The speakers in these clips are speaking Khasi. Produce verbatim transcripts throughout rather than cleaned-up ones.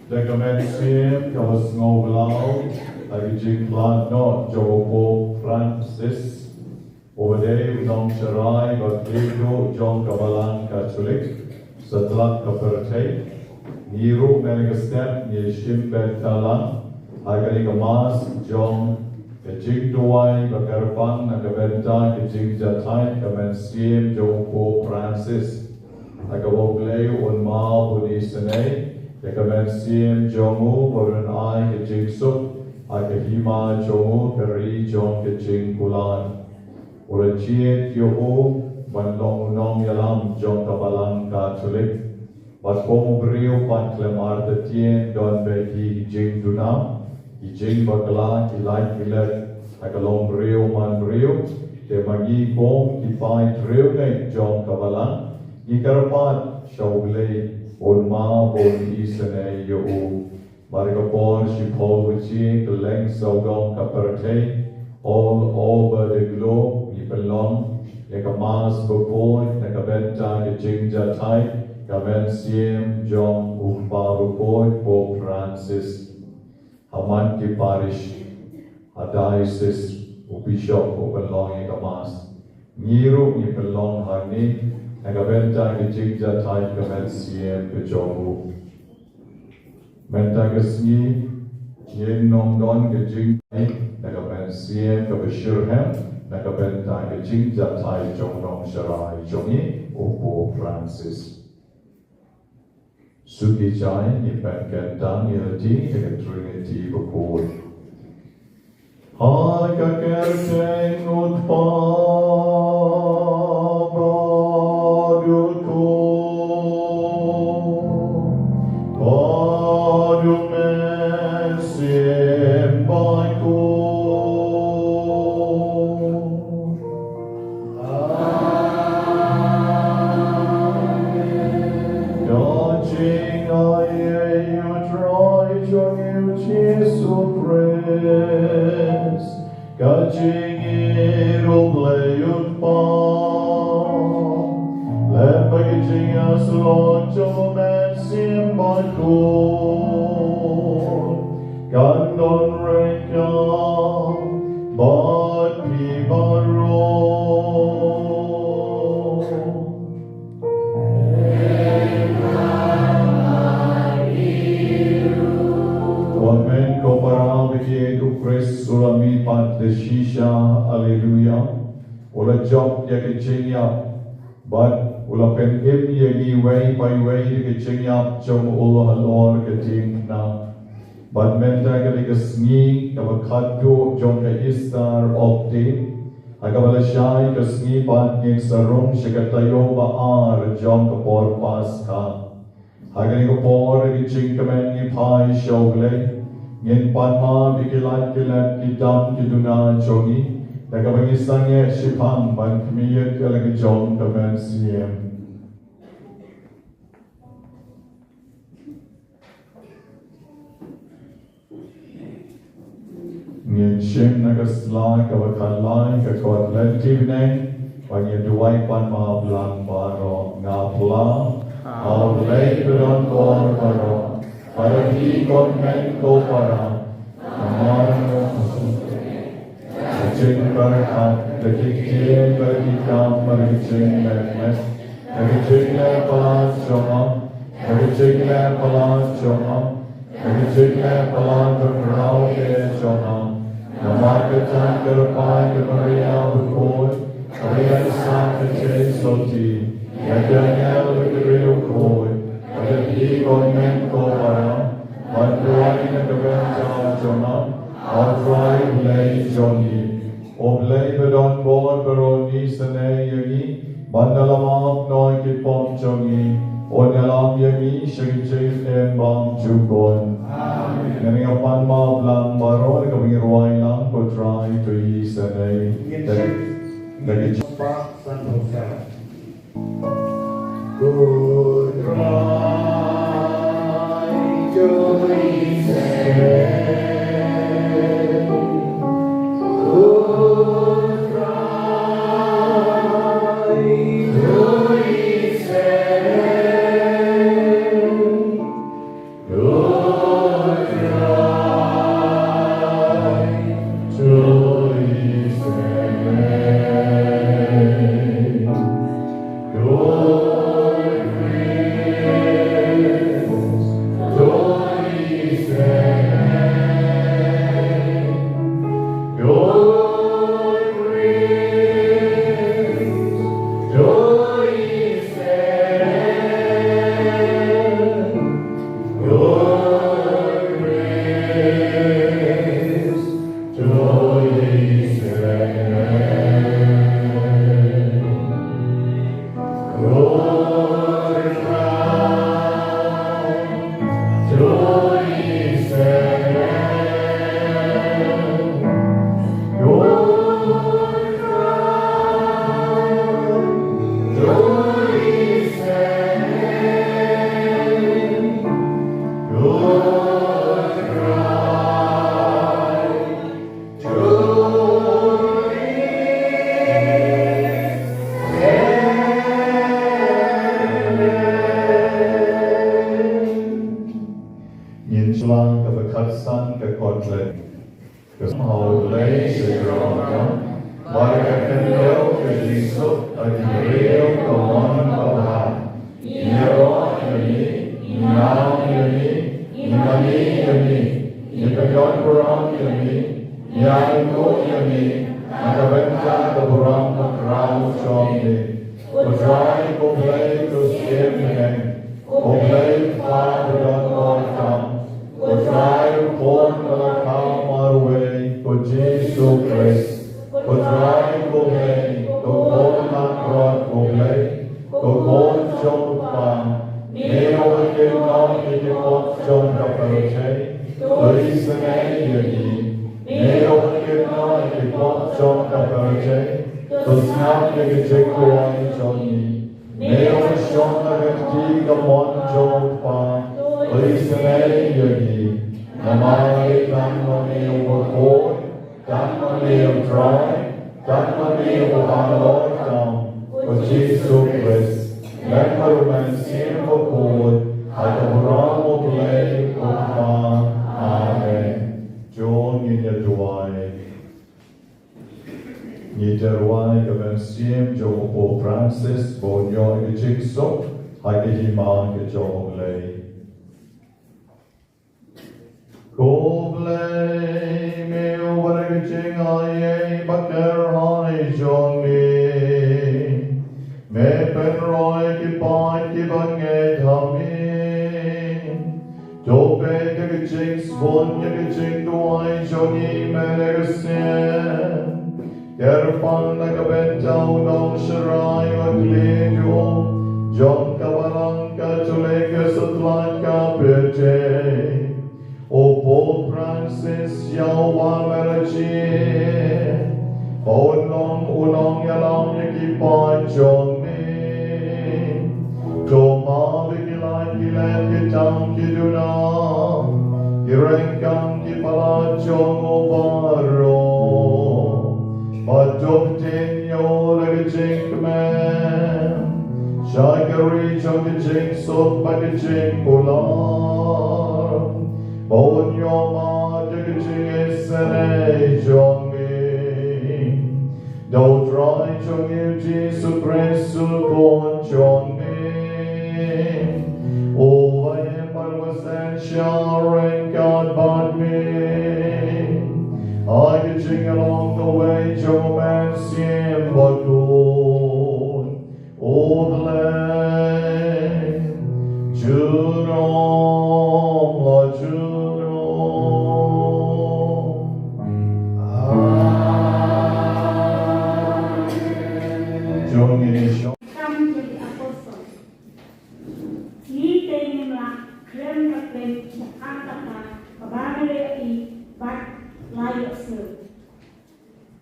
Da ka mynsiem kaba sngewbha, da ka jingkhlad noh jong u Pope Francis, uba dei u nongsharai ba khlieh jong ka Balang Katholik satlak ka pyrthei, ngi ruh mynta ka step ngi shim bynta lang ha kane ka Mass jong ka jingduwai ba kyrpang na ka bynta ka jingjahthait ka mynsiem jong u Pope Francis. Ha kaba U Blei un map un isynei ïa ka mynsiem jong u bad un ai ka jingsuk ha ka hima jong u, ka ri jong ka jingkular. U la jied ïa u ban long u nongïalam jong ka Balang Katholik. Bad kum u briew pat khlem artatien don bad ki jingduna, ki jingbakla, ki lait ki let ha ka longbriew manbriew. Te ma ngi kum ki paidbynriew jong ka Balang, ngi kyrpad sha U Blei un map un isynei ïa u. Bad ha ka por shiphew baje kylleng sawdong ka pyrthei, all over the globe, ngi pynlong ïa ka Mass bakhuid na ka bynta ka jingjahthait ka mynsiem jong u Kpa bakhuid Pope Francis. Ha man ki parish, ha diocese, u bishop u pynlong ïa ka Mass. Ngi ruh ngi pynlong hangne na ka bynta ka jingjahthait ka mynsiem ka jong u. Mynta ka sngi ngin ym don ka jingduwai na ka mynsiem kaba shitrhem na ka bynta ka jingjahthait jong u nongsharai jong ngi u Pope Francis. Suki jai ngi pynkyntang ïa lade da ka Trinity bakhuid. Ha ka kyrteng u Kpa Jingïeit U Blei U Kpa, lem bad ka jingïasyllok jong U Mynsiem Bakhuid, kan don ryngkat bad phi baroh. Amen. Ko para baieit, U Khrist u la mihpat da shisha. Haleluya. U la jop ïa ka jingïap bad u la pynim ïa ngi iwei pa iwei da ka jingïap jong u halor ka diengphna. Bad mynta ka dei ka sngi kaba khatduh jong ka Easter Octave, ha kaba lashai ka sngi pat ngin sa rung sha ka taïew ba ar jong ka por Paskha. Ha kane ka por ka jingkmen ngi phai sha U Blei, ngin pan map ïa ki lad ki lep ki dam ki duna jong ngi, da kaba ngi sangeh shiphang ban khmih ïa ka la ka jong ka mynsiem. Ngin shim na ka sla kaba khatlai ka kot lynti bneng, ba ngin duwai pan map lang baroh. Nga phla ha U Blei ba don bor baroh, bad ha phi ko hynmen ko para, namar ka jingpyrkhat, da ki ktien bad ki kam bad ki jingmut, da ka jingleh palat jong nga, da ka jingleh palat jong nga, da ka jingleh palat ba khraw eh jong nga. Namar kata nga kyrpad ïa ka Maria bakhuid, ka Maria ka sah ka jingsotti, ïa ki angel bad ki riewkhuid, bad ïa phi ko hynmen ko para, ban duwai na ka bynta jong nga ha U Trai U Blei jong ngi. U Blei ba don bor baroh un isynei ïa ngi, bad un ïalam noh ïa ki pop jong ngi, un ïalam ïa ngi sha ka jingim bymjukut. Amen. Ngin ïa pan map lang baroh, kaba ngi rwai lang, Ko Trai to isynei. Ngin shim, da ka jing- Spah sanphew saw. Ngin shu lang kaba khatsan ka kot leh. Ka sngewbha U Blei sha ki briew jong u, bad ka khyndew ka jingsuk ha ki briew ka mon babha. Ïaroh ïa ngi, ïa ngi, ïa ngi, ïa ngi, ïa ka don burom ïa ngi, ïa ngi, ïa ngi, na ka bynta ka burom bakhraw jong ngi. Ko Trai ko Blei ko Syiem bneng, ko Blei Kpa ba don bor tam, ko Trai ko Khun ba la kha marwei, ko Jisu Khrist, ko Trai ko Blei, ko Khun ha kyrteng ko Blei, ko Khun jong u Kpa, me u la kynnoh ïa ki pop jong ka pyrthei, to isynei ïa ngi. Me u la kynnoh ïa ki pop jong ka pyrthei, to sngap ïa ki jingduwai jong ngi. Me u la shong ha ka kti kamon jong u Kpa, to isynei ïa ngi. Namar lei tang ma me u bakhuid, Tang ma me U Trai, tang ma me U Baroh tam, U Jisu Khrist, lem bad U Mynsiem Bakhuid, ha ka burom U Blei U Kpa. Amen. To ngin ïa duwai. Ngi ïa duwai ka mynsiem jong U Pope Francis ba un ïoh ïa ka jingsuk ha ka hima ka jong U Blei. Ko Blei, me u ba da ka jingai ei ba kyrhai jong me, me pynroi ki paid kiba ngeit ha me. To peit ïa ka jingsbun ïa ka jingduwai jong ngi, Mary Ksien. Kyrpang na ka bynta u nongsharai ba khlieh jong ka Balang Katholik ka Satlang ka Pyrthei, U Pope Francis, ïa uba me la jied ba un long u nongïalam ïa ki paid jong me. To map ïa ki lait ki lem, ki tam ki duna, ki ryngkang ki palat jong u baroh. Bad to pyntieng ïa u da ka jingkmen sha ka ri jong ka jingsuk bad ka jingkular, ba un ïoh mad ïa ka jingisynei jong me. Da U Trai jong ngi U Jisu Khrist U Khun jong me, uba im bad uba synshar ryngkat bad me ha ka jingïalong kawei jong U Mynsiem Bakhuid, U Blei, junom la junom. Amen. Jong ngi shong. Kam jong ki Apostol. Ngi te ngim lah khlem da kren shaphang kata kaba ngi la ïohi bad la ïohsngew.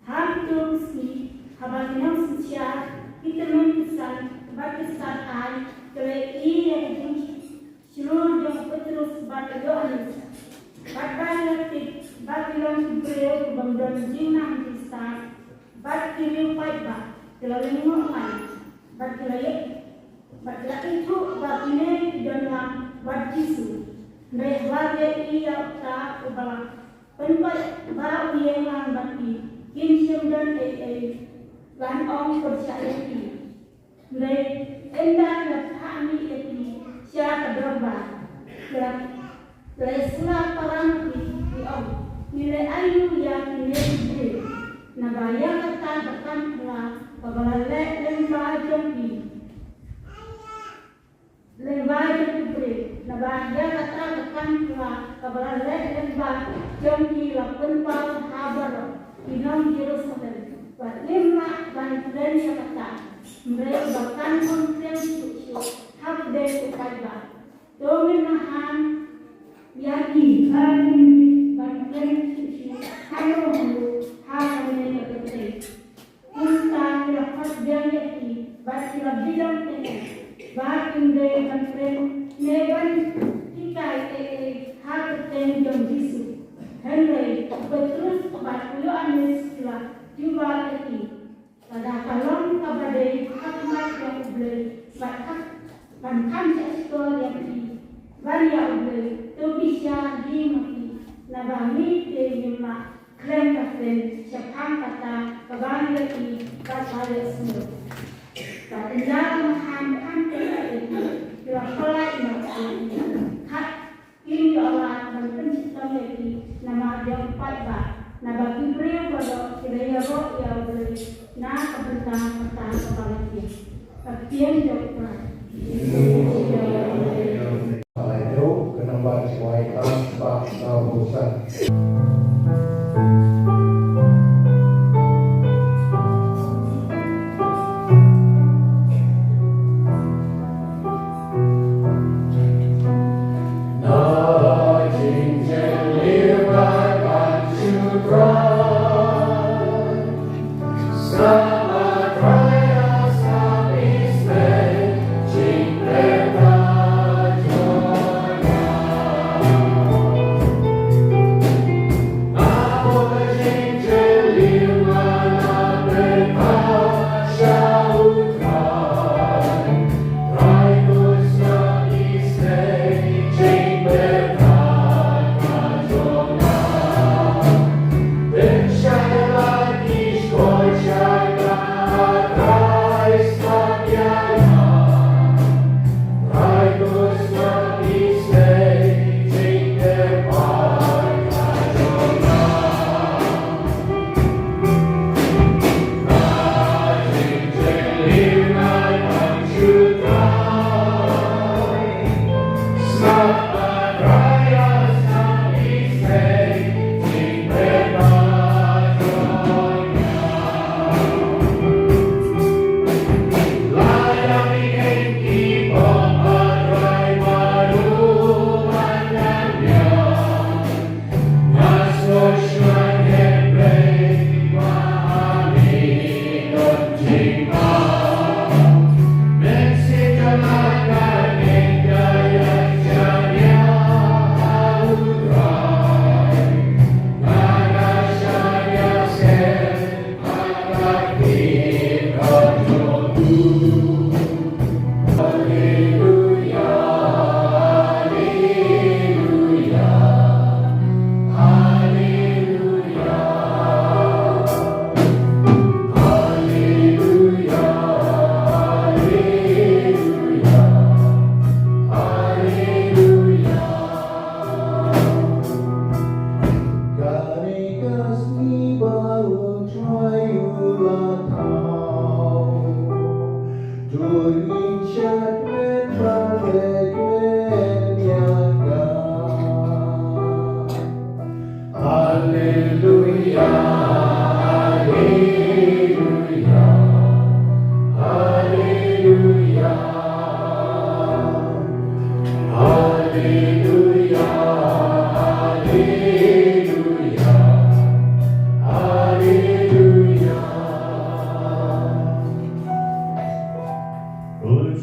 Ha kito ki sngi, haba ki nongsynshar, ki tymmen ki san bad ki stad aiñ ki la ïohi ïa ka jingshlur jong u Petrus bad u Ïoannis, bad ba ki la tip ba ki long ki briew ki bym don jingnang jingstad bad ki riew paidbah, ki la lyngngoh ngai bad ki la ïeit, bad ki la ithuh ba kine ki don lang bad Jisu. Hynrei haba ki ïohi ïa uta uba la pynkoit ba u ïeng lang bad ki, kim shym don ei ei ban ong pyrshah ïa ki. Hynrei ynda ki la phah mih ïa ki sha ka dorbar, ki la, ki la ïasngap param ïa ki, ki ong, ngi leh aïu ïa kine ki briew? Naba ïa kata ka kam phylla kaba la leh lyngba jong ki, lyngba jong ki briew, naba ïa kata ka kam phylla kaba la leh lyngba jong ki la pynpaw ha baroh ki nong Jerusalem. Bad ngim lah ban kren ïa kata. Hynrei ba kan ym kren shuh shuh hapdeng u paidbah. To ngin maham ïa ki ba kin ban kren shuh shuh hano hano ha kane ka pyrthei. Kumta ki la khot biang ïa ki bad ki la bidong teng ba kin dei ban kren ne ban hikai ei ei ha ka kyrteng jong Jisu. Hynrei u Petrus bad u Ïoannis ki la jubab ïa ki, lada ka long kaba dei ha khmat jong U Blei bad ha, ban kham shah shtol ïa ki ban ïa U Blei, to bishar hi ma ki, naba ngi te ngim lah kren ka kren shaphang kata kaba ngi la ïohi bad la ïohsngew. Bad ynda la maham kham pynlait ïa ki, ki la pynlait noh ïa ki. Kat kim ïoh lad ban pynshitom ïa ki namar jong u paidbah, naba ki briew baroh ki la ïaroh ïa U Blei na ka bynta kata kaba la kynnoh. Ka ktien jong U Trai. Ai do ka nang ba shwai tam ba ka busan.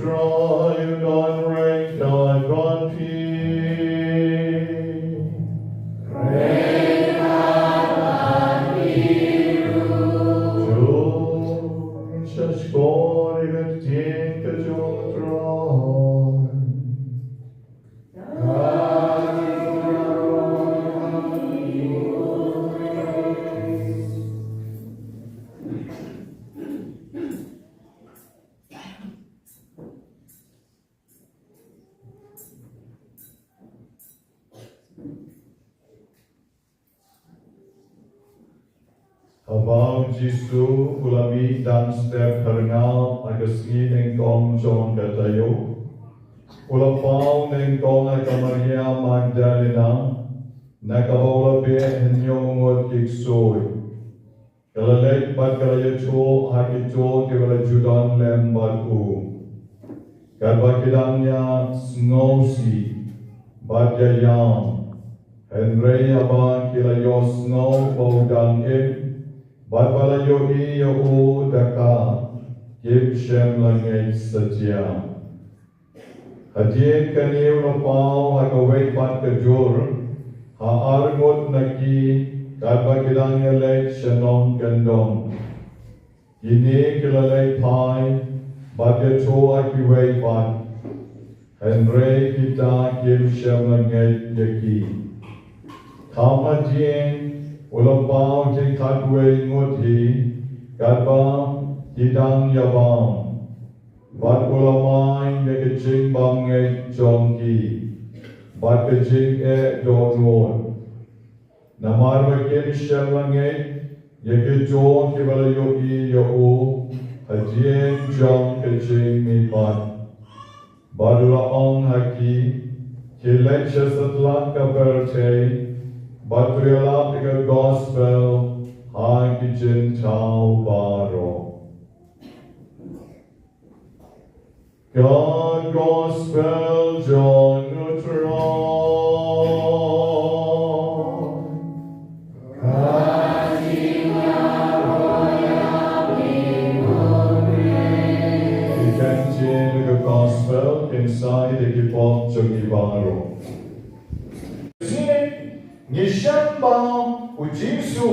Trai u don rein ka ban phi. Jong sha skor i ka ktien ka jong u Trai. Haba u Jisu u la mih dang step ha rngap ha ka sngi nyngkong jong ka taïew, u la paw nyngkong ha ka Maria Magdalena, na kaba u la beh hynñiew ngut ki ksuid. Ka la leit bad ka la ïathuh ha kito kiba la ju don lem bad u. Katba ki dang ïa sngewsih bad ïa ïam, hynrei haba ki la ïohsngew ba u dang im bad ba la ïohi ïa u da ka, kim shym la ngeit satia. Hadien kane u la paw ha kawei pat ka dur ha arngut na ki, katba ki dang ïaleit sha nongkyndong. Kine ki la leit phai bad ïathuh ha kiwei pat, hynrei kita kim shym la ngeit ïa ki. Kham hadien u la paw jingkhatwei ngut hi, katba ki dang ïabam. Bad u la main ïa ka jingbymngeit jong ki bad ka jingeh dohnud, namar ba kim shym la ngeit ïa kito kiba la ïohi ïa u hadien jong ka jingmihpat. Bad u la ong ha ki, khie leit sha satlak ka pyrthei bad to ïalap ïa ka gospel ha ki jingthaw baroh. Ka gospel jong u Trai. Ki kynjin ka gospel kin sai da ki pop jong ngi baroh. Ngi shem ba u Jisu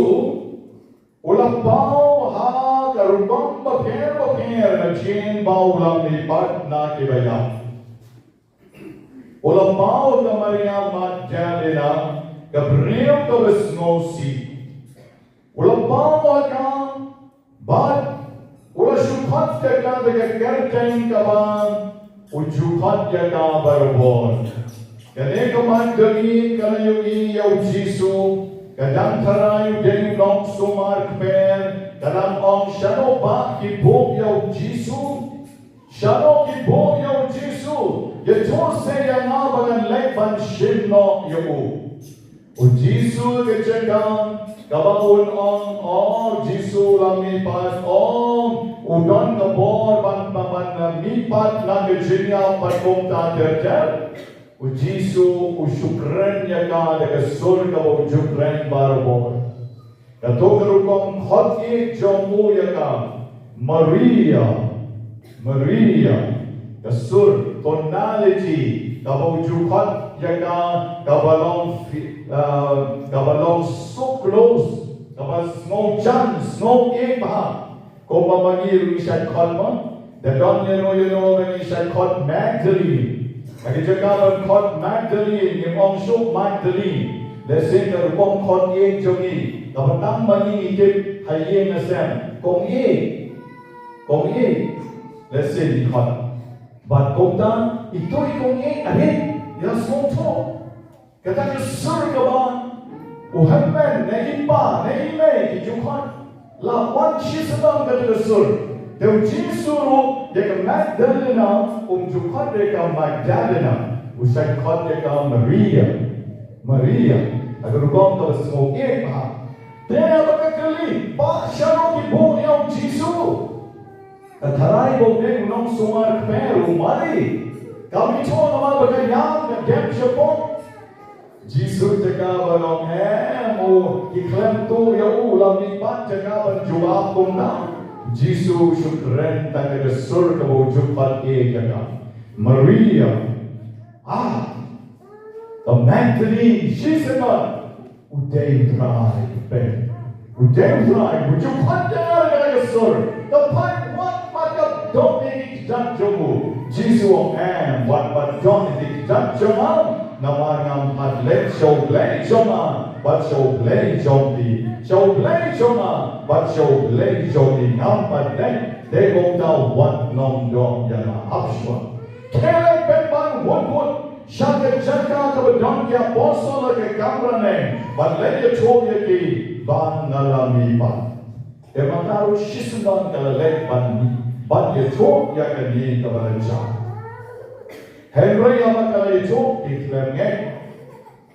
u la paw ha ka rukom bapher bapher na jingim ba u la mihpat na kiba ïap. U la paw ha ka Maria Magdalena, ka briew kaba sngewsih. U la paw ha ka bad u la shu khot ïa ka da ka kyrteng kaba u ju khot ïa ka barabor. Kane ka Magdalin ka la ïohi ïa u Jisu, ka dang tharai u dei u nongsumar kper, ka dang ong, shano ba ki buh ïa u Jisu? Shano ki buh ïa u Jisu? Ïathuh seh ïa nga ba ngan leit ban shim noh ïa u. U Jisu ka jaka kaba un ong, o Jisu la mihpat, o u don ka bor ban, ban, ban mihpat na ka jingïap bad kumta ter ter. U Jisu u shu kren ïa ka da ka sur kaba u ju kren barabor. Kato ka rukom khot ïeit jong u ïa ka, Maria, Maria. Ka sur, tonality kaba u ju khot ïa ka, kaba long fi-, ah, kaba long so close, kaba sngewjan, sngew ïeit bha. Kumba ma ngi ruh ngi shait khot mo. Da don ïano ïano ba ngi shait khot Magdalene. Ha ka jaka ban khot Magdalene, ngim ong shuh Magdalene. Lehse ka rukom khot ïeit jong ngi, kaba tang ma ngi ngi tip ha ïing ha sem, kong ïeit. Kong ïeit. Lehse ngi khot. Bad kumta, ito i kong ïeit, arit, ïa sngewthuh. Kata ka sur kaba u hynmen ne i pa ne i mei ki ju khot. La wan shisyndon kata ka sur. Te u Jisu ruh ïa ka Magdalena um ju khot ïa ka Magdalena. U shait khot ïa ka Maria. Maria. Ha ka rukom kaba sngewbha. Te haba ka kylli, pa, shano ki buh ïa u Jisu? Ka tharai ba u dei u nongsumar kper, u mane. Kam ithuh namar ba ka ïam ka dem shapoh. Jisu jaka ban ong em, u, ki khlem tuh ïa u, la mihpat jaka ban jubab kumta. Jisu u shu kren tang ïa ka sur kaba u ju Bad e jaka Maria, ah, ka Magdalene, shisien u dei u Trai, peit. U dei u Trai, u ju khot ïa nga na ka sur. Ka phai wat pat ka don ïa ki kjat jong u. Jisu u ong, em, wat pat don ïa ki kjat jong nga. Namar ngam pat leit sha u Blei jong nga bad sha u Blei jong phi. Sha u Blei jong nga bad sha u Blei jong phi ngam pat leit. Te kumta wat nongdom ïa nga, hap shuwa. Te leit peit ban wut wut sha ka jaka kaba don ki apostol ha ka kamra neng, bad leit ïathuh ïa ki ba nga la mihpat. Te mynta ruh shisien ka la leit ban mih, ban ïathuh ïa kane kaba la jia. Hynrei haba ka la ïathuh, ki khlem ngeit.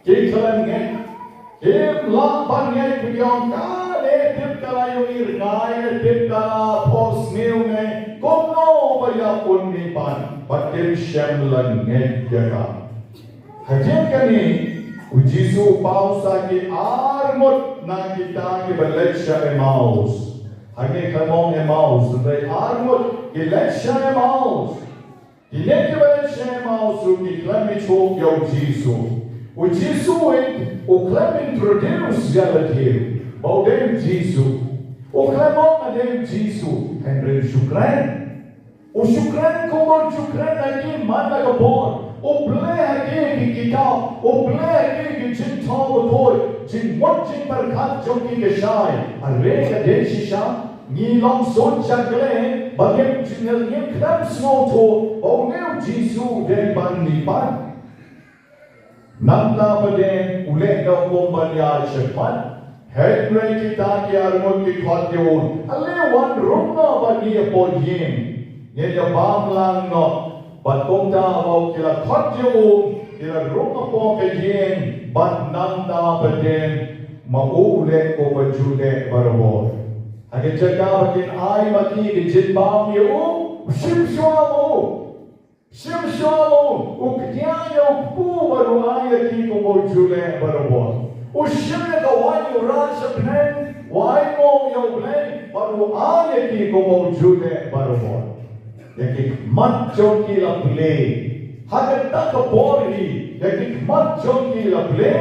Ki khlem ngeit. Kim lah ban ngeit, ki ong, kane tip ka la ïohi rngai ne, tip ka la phohsniew ne, kumno ba ïa un mihpat, bad kim shym la ngeit ïa ka. Hadien kane, u Jisu u paw sa ki arngut na kita kiba leit sha Emmaus. Hangne khlem ong Emmaus, hynrei arngut ki leit sha Emmaus. Kine kiba leit sha Emmaus ruh ki khlem ithuh ïa u Jisu. U Jisu u khlem introduce ïa lade ba u dei u Jisu. U khlem ong nga dei u Jisu, hynrei u shu kren. U shu kren kumba u shu kren ha ki man la ka por. U plie ha ki ki kitab, u plie ha ki ki jingthoh bakhuid, jingmut jingpyrkhat jong ki kashai. Are ka dei shisha, ngi long sut sha khlem, ba ngim jingel ngim khlem sngewthuh ba une u Jisu u dei ban mihpat. Nangta pat u leh da u kum ban ïaid shakhmat. Hynrei kita ki arngut ki khot ïa u, ale wan rung noh bad ngi hapoh ïing. Ngin ïa bam lang noh. Bad kumta haba ki la khot ïa u, ki la rung hapoh ka ïing, bad nangta pat ma u u leh kumba ju leh barabor. Ha ka jaka ba kin ai ma ki ka jingbam ïa u, u shim shuwa ma u. Shim shuwa ma u, u kñia ïa u kpu bad u ai ïa ki kumba u ju leh barabor. U shim ïa ka waiñ u rah sha bneng, u ai mo ïa u Blei, bad u ai ïa ki kumba u ju leh barabor. Ïa ki khmat jong ki la plie. Ha kata ka por hi, ïa ki khmat jong ki la plie,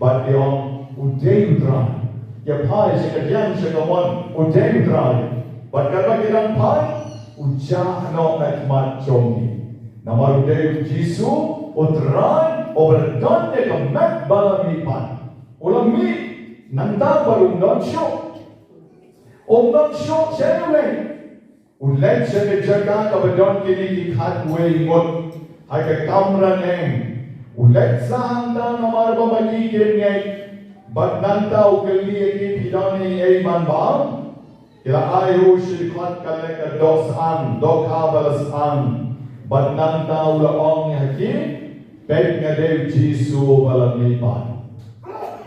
bad ki ong u dei u Trai. Ïa phai sha ka diang sha ka mon, u dei u Trai. Bad katba ki dang phai, u jah noh na khmat jong ki. Namar u dei u Jisu, u Trai, uba don ïa ka met ba la mihpat. U la mih, nangta bad um don shuh. Um don shuh sha iwei. U leit sha ka jaka kaba don kine ki khatwei ngut ha ka kamra neng. U leit sa hangta namar ba ma ki kim ngeit. Bad nangta u kylli ïa ki, phi don ei ei ban bam? Ki la ai ïa u shi dkhot kane ka doh syang, dohkha ba la syang. Bad nangta u la ong ha ki, peit nga dei u Jisu ba la mihpat.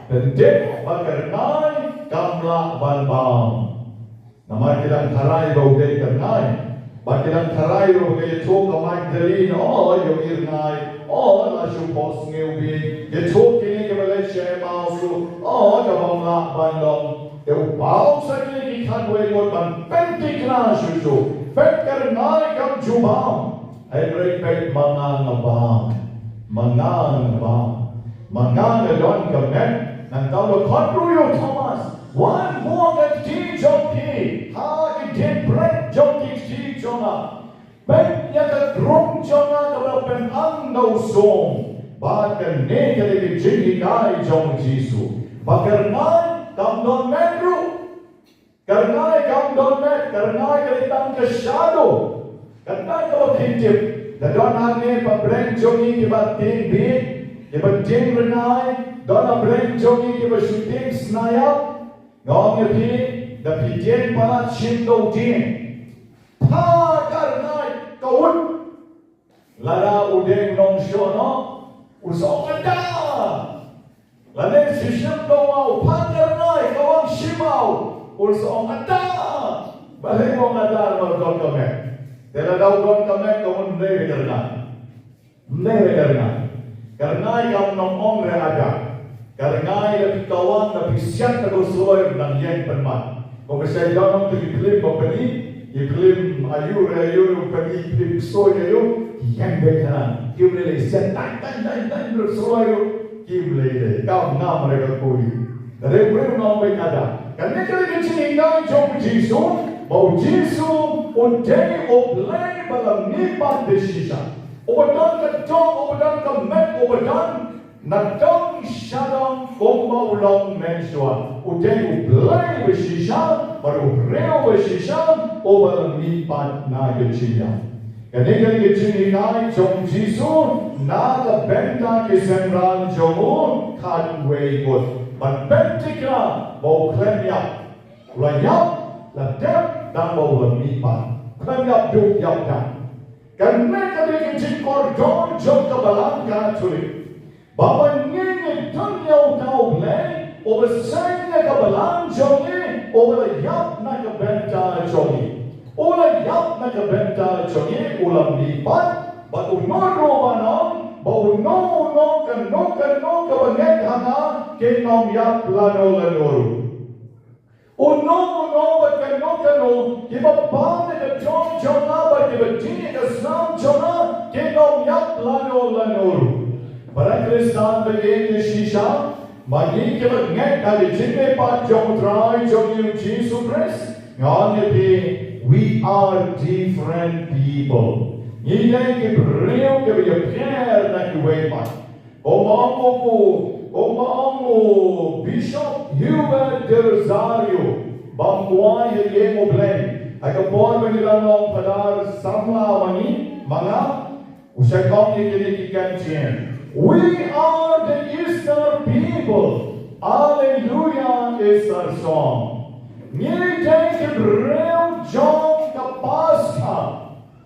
Pyntip ba ka rngai kam lah ban bam. Namar ki dang tharai ba u dei ka rngai. Bad ki dang tharai ruh ba ka ïathuh ka Magdalene, o, ïohi rngai, o, la shu phohsniew beit. Ïathuh kine kiba leit sha Emmaus ruh, o, ka bym lah ban long. Te u paw sa kine ki khatwei ngut ban pyntikna shuh shuh. Peit ka rngai kam ju bam. Hynrei peit ma nga nga bam. Ma nga nga bam. Ma nga nga don ka met. Nangta u la khot ruh ïa u Thomas. Wan buh ka kti jong phi ha ki diengphna jong ki kti jong nga. Peit ïa ka krung jong nga kaba la pynang da u sum. Bad kane ka dei ka jinghikai jong u Jisu. Ba ka rngai kam don met ruh. Ka rngai kam don met, ka rngai ka dei tang ka shadow. Kata kaba phi tip, ka don hangne ba briew jong ngi kiba tieng bieit, kiba tieng rngai, don ba briew jong ngi kiba shu tieng snaiap. Nga ong ïa phi, da phi tieng palat shim da u dieng. Pha ka rngai ka wut. Lada u dei u nongshun noh, u sa ong nga da. Lada shisha u ong u pha ka rngai ka wan shim ma u, u sa ong nga da. Balei u ong nga da? Namar u don ka met. Te lada u don ka met ka wan dei re ka rngai. Dei re ka rngai. Ka rngai kam nang ong re ada. Ka rngai da phi kawang, da phi siat da ka suloi, nang ïeng pynmat. Ko ka shai don ong te ki phlim ba pynïeng. Ki phlim aïu re aïu, pynïaid phlim soi aïu, ki ïeng beit hanan. Kim lei lei, sian tang tang tang tang, briew soi aïu, kim lei lei, kam ngam re ka kui. Ka dei briew nong beit hadan. Kane ka dei ka jinghikai jong u Jisu, ba u Jisu u dei U Blei ba la mihpat da shisha. Uba don ka doh, uba don ka met, uba don na dong sha dong kumba u long mynshuwa. U dei U Blei ba shisha, bad u briew ba shisha, uba la mihpat na ka jingïap. Kane ka dei ka jinghikai jong u Jisu na ka bynta ki synran jong u khatwei ngut. Bad pyntikna ba u khlem ïap, u la ïap, la dep, tang ba u la mihpat. Khlem ïap duk ïap dang. Kane ka dei ka jingkordor jong ka Balang Katholik. Ba ma ngi ngi don ïa uta U Blei, uba seng ïa ka balang jong ngi, uba la ïap na ka bynta jong ngi. U la ïap na ka bynta jong ngi, u la mihpat, bad u nud ruh ban ong, ba uno uno kano kano kaba ngeit ha nga, kin ym ïap lano lano ruh. Uno uno bad kano kano kiba bam ïa ka jong jong nga bad kiba dih ïa ka snam jong nga, kin ym ïap lano lano ruh. Para Khristan ba ïeit shisha, ma ngi kiba ngeit ha ka jingmihpat jong U Trai jong ngi U Jisu Khrist, nga ong ïa phi, we are different people. Ngi dei ki briew kiba ïapher na kiwei pat. Kumba ong u, kumba ong u Bishop Hubert de Rosario, bam kwai ha ïing U Blei, ha ka por ba ngi dang long phadar samla ma ngi, ma nga, u shait ong ïa kine ki kyntien. We are the Easter people. Alleluia is our song. Ngi dei ki briew jong ka Paskha.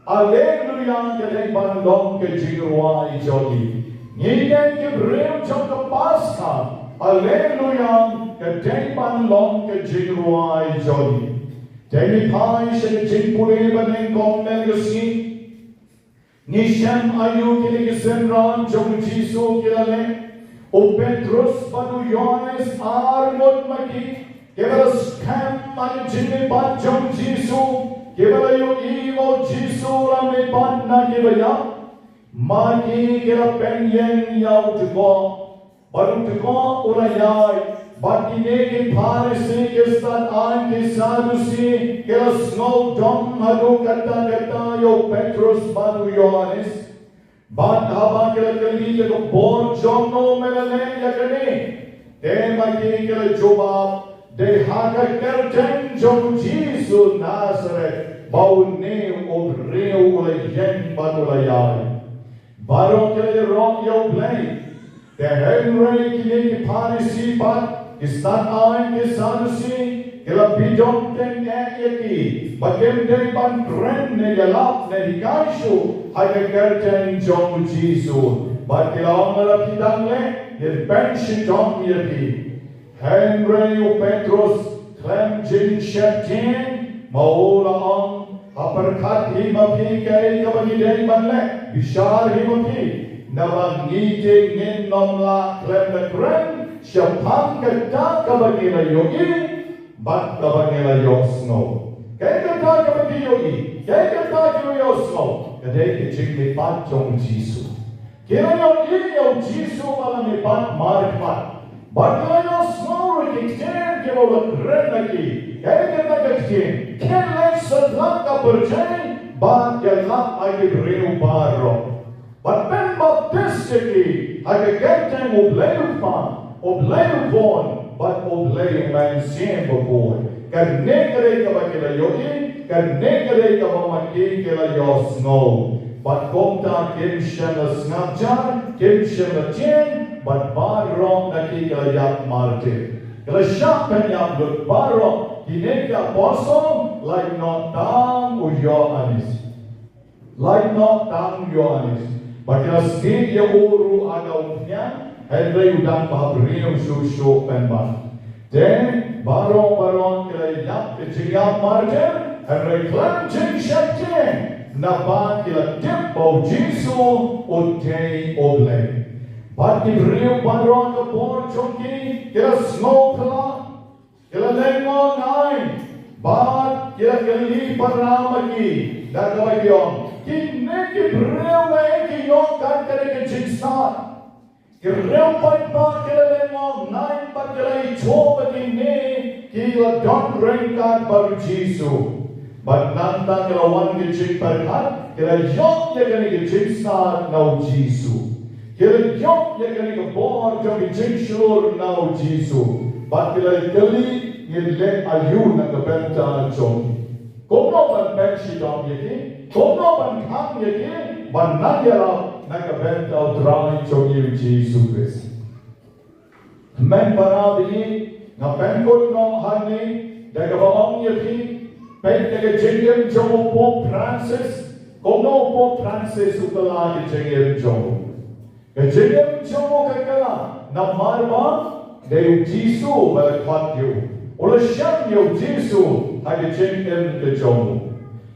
Alleluia ka dei ban long ka jingrwai jong ngi. Ngi dei ki briew jong ka Paskha. Alleluia ka dei ban long ka jingrwai jong ngi. Te ngi phai sha ka jingpule ba nyngkong mynta ka sngi. Ngi shem aïu kine ki synran jong u Jisu ki la leh? U Petrus bad u Ïohannes ar ngut ma ki, kiba la skhem ha ka jingmihpat jong u Jisu, kiba la ïohi ba u Jisu u la mihpat na kiba ïap. Ma ki ki la pynïeng ïa u dkoh. Bad u dkoh u la ïaid, bad kine ki Pharisi, ki stad aiñ, ki Sadusi, ki la sngew dom haduh katta katta ïa u Petrus bad u Ïohannes. Bad haba ki la kylli ïa ka bor jong no me la leh ïa kane, te ma ki ki la jubab, dei ha ka kyrteng jong u Jisu Nasaret, ba une u briew u la ïeng bad u la ïaid. Baroh ki la ïaroh ïa U Blei. Te hynrei kine ki Pharisi bad ki stad aiñ, ki Sadusi, ki la pyndonkam ïa ki ba kim dei ban kren ne ïalap ne hikai shuh ha ka kyrteng jong u Jisu. Bad ki la ong, lada phi dang leh, ngin pynshitom ïa phi. Hynrei u Petrus khlem jingsheptieng, ma u la ong, ha pyrkhat hi ma phi kaei kaba ngi dei ban leh, bishar hi ma phi, naba ngi te ngin ym lah khlem da kren shaphang kata kaba ngi la ïohi bad kaba ngi la ïohsngew. Kaei kata kaba ngi ïohi, kaei kata kaba ngi ïohsngew, ka dei ka jingmihpat jong u Jisu. Ki la ïohi ïa u Jisu ba la mihpat markhmat. Bad ki la ïohsngew ruh ki ktien kiba u la kren ha ki. Kaei kata ka ktien? Khie leit satlak ka pyrthei bad ïalap ha ki briew baroh. Bad pynbaptis ïa ki ha ka kyrteng U Blei u Kpa, U Blei u Khun, bad U Blei u Mynsiem Bakhuid. Kane ka dei kaba ki la ïohi, kane ka dei kaba ma ki ki la ïohsngew. Bad kumta kim shym la sngap jar, kim shym la tieng, bad baroh na ki ki la ïap martir. Ki la shah pynïap lut baroh, kine ki apostol, lait noh tang u Ïoannis. Lait noh tang u Ïoannis. Ba ki la stieh ïa u ruh ha ka umphniang, hynrei u dang bhabriew shuh shuh pynban. Te baroh baroh ki la ïap ka jingïap martir, hynrei khlem jingsheptieng, naba ki la tip ba u Jisu u dei U Blei. Bad ki briew baroh ka por jong ki, ki la sngew phylla. Ki la leh nguh ai. Bad ki la kylli para ma ki da kaba ki ong, kine ki briew, nga ïohi ki ïoh kat kane ka jingstad. Ki riew paidbah ki la lyngngoh, nai bad ki la ïathuh ba kine ki la don ryngkat bad u Jisu. Bad nangta ki la wan ki jingpyrkhat, ki la ïoh ïa kane ka jingstad na u Jisu. Ki la ïoh ïa kane ka bor jong ka jingshlur na u Jisu. Bad ki la kylli, ngin leh aïu na ka bynta jong ki? Kumno ban pynshitom ïa ki? Kumno ban khang ïa ki ban nang ïarap na ka bynta u Trai jong ngi u Jisu Khrist? Hynmen para, nga pynkut noh hangne da kaba ong ïa phi, peit ïa ka jingim jong u Pope Francis. Kumno u Pope Francis u kylla ka jingim jong u? Ka jingim jong u ka kylla namar ba dei u Jisu ba la khot ïa u. U la shem ïa u Jisu ha ka jingim ka jong u.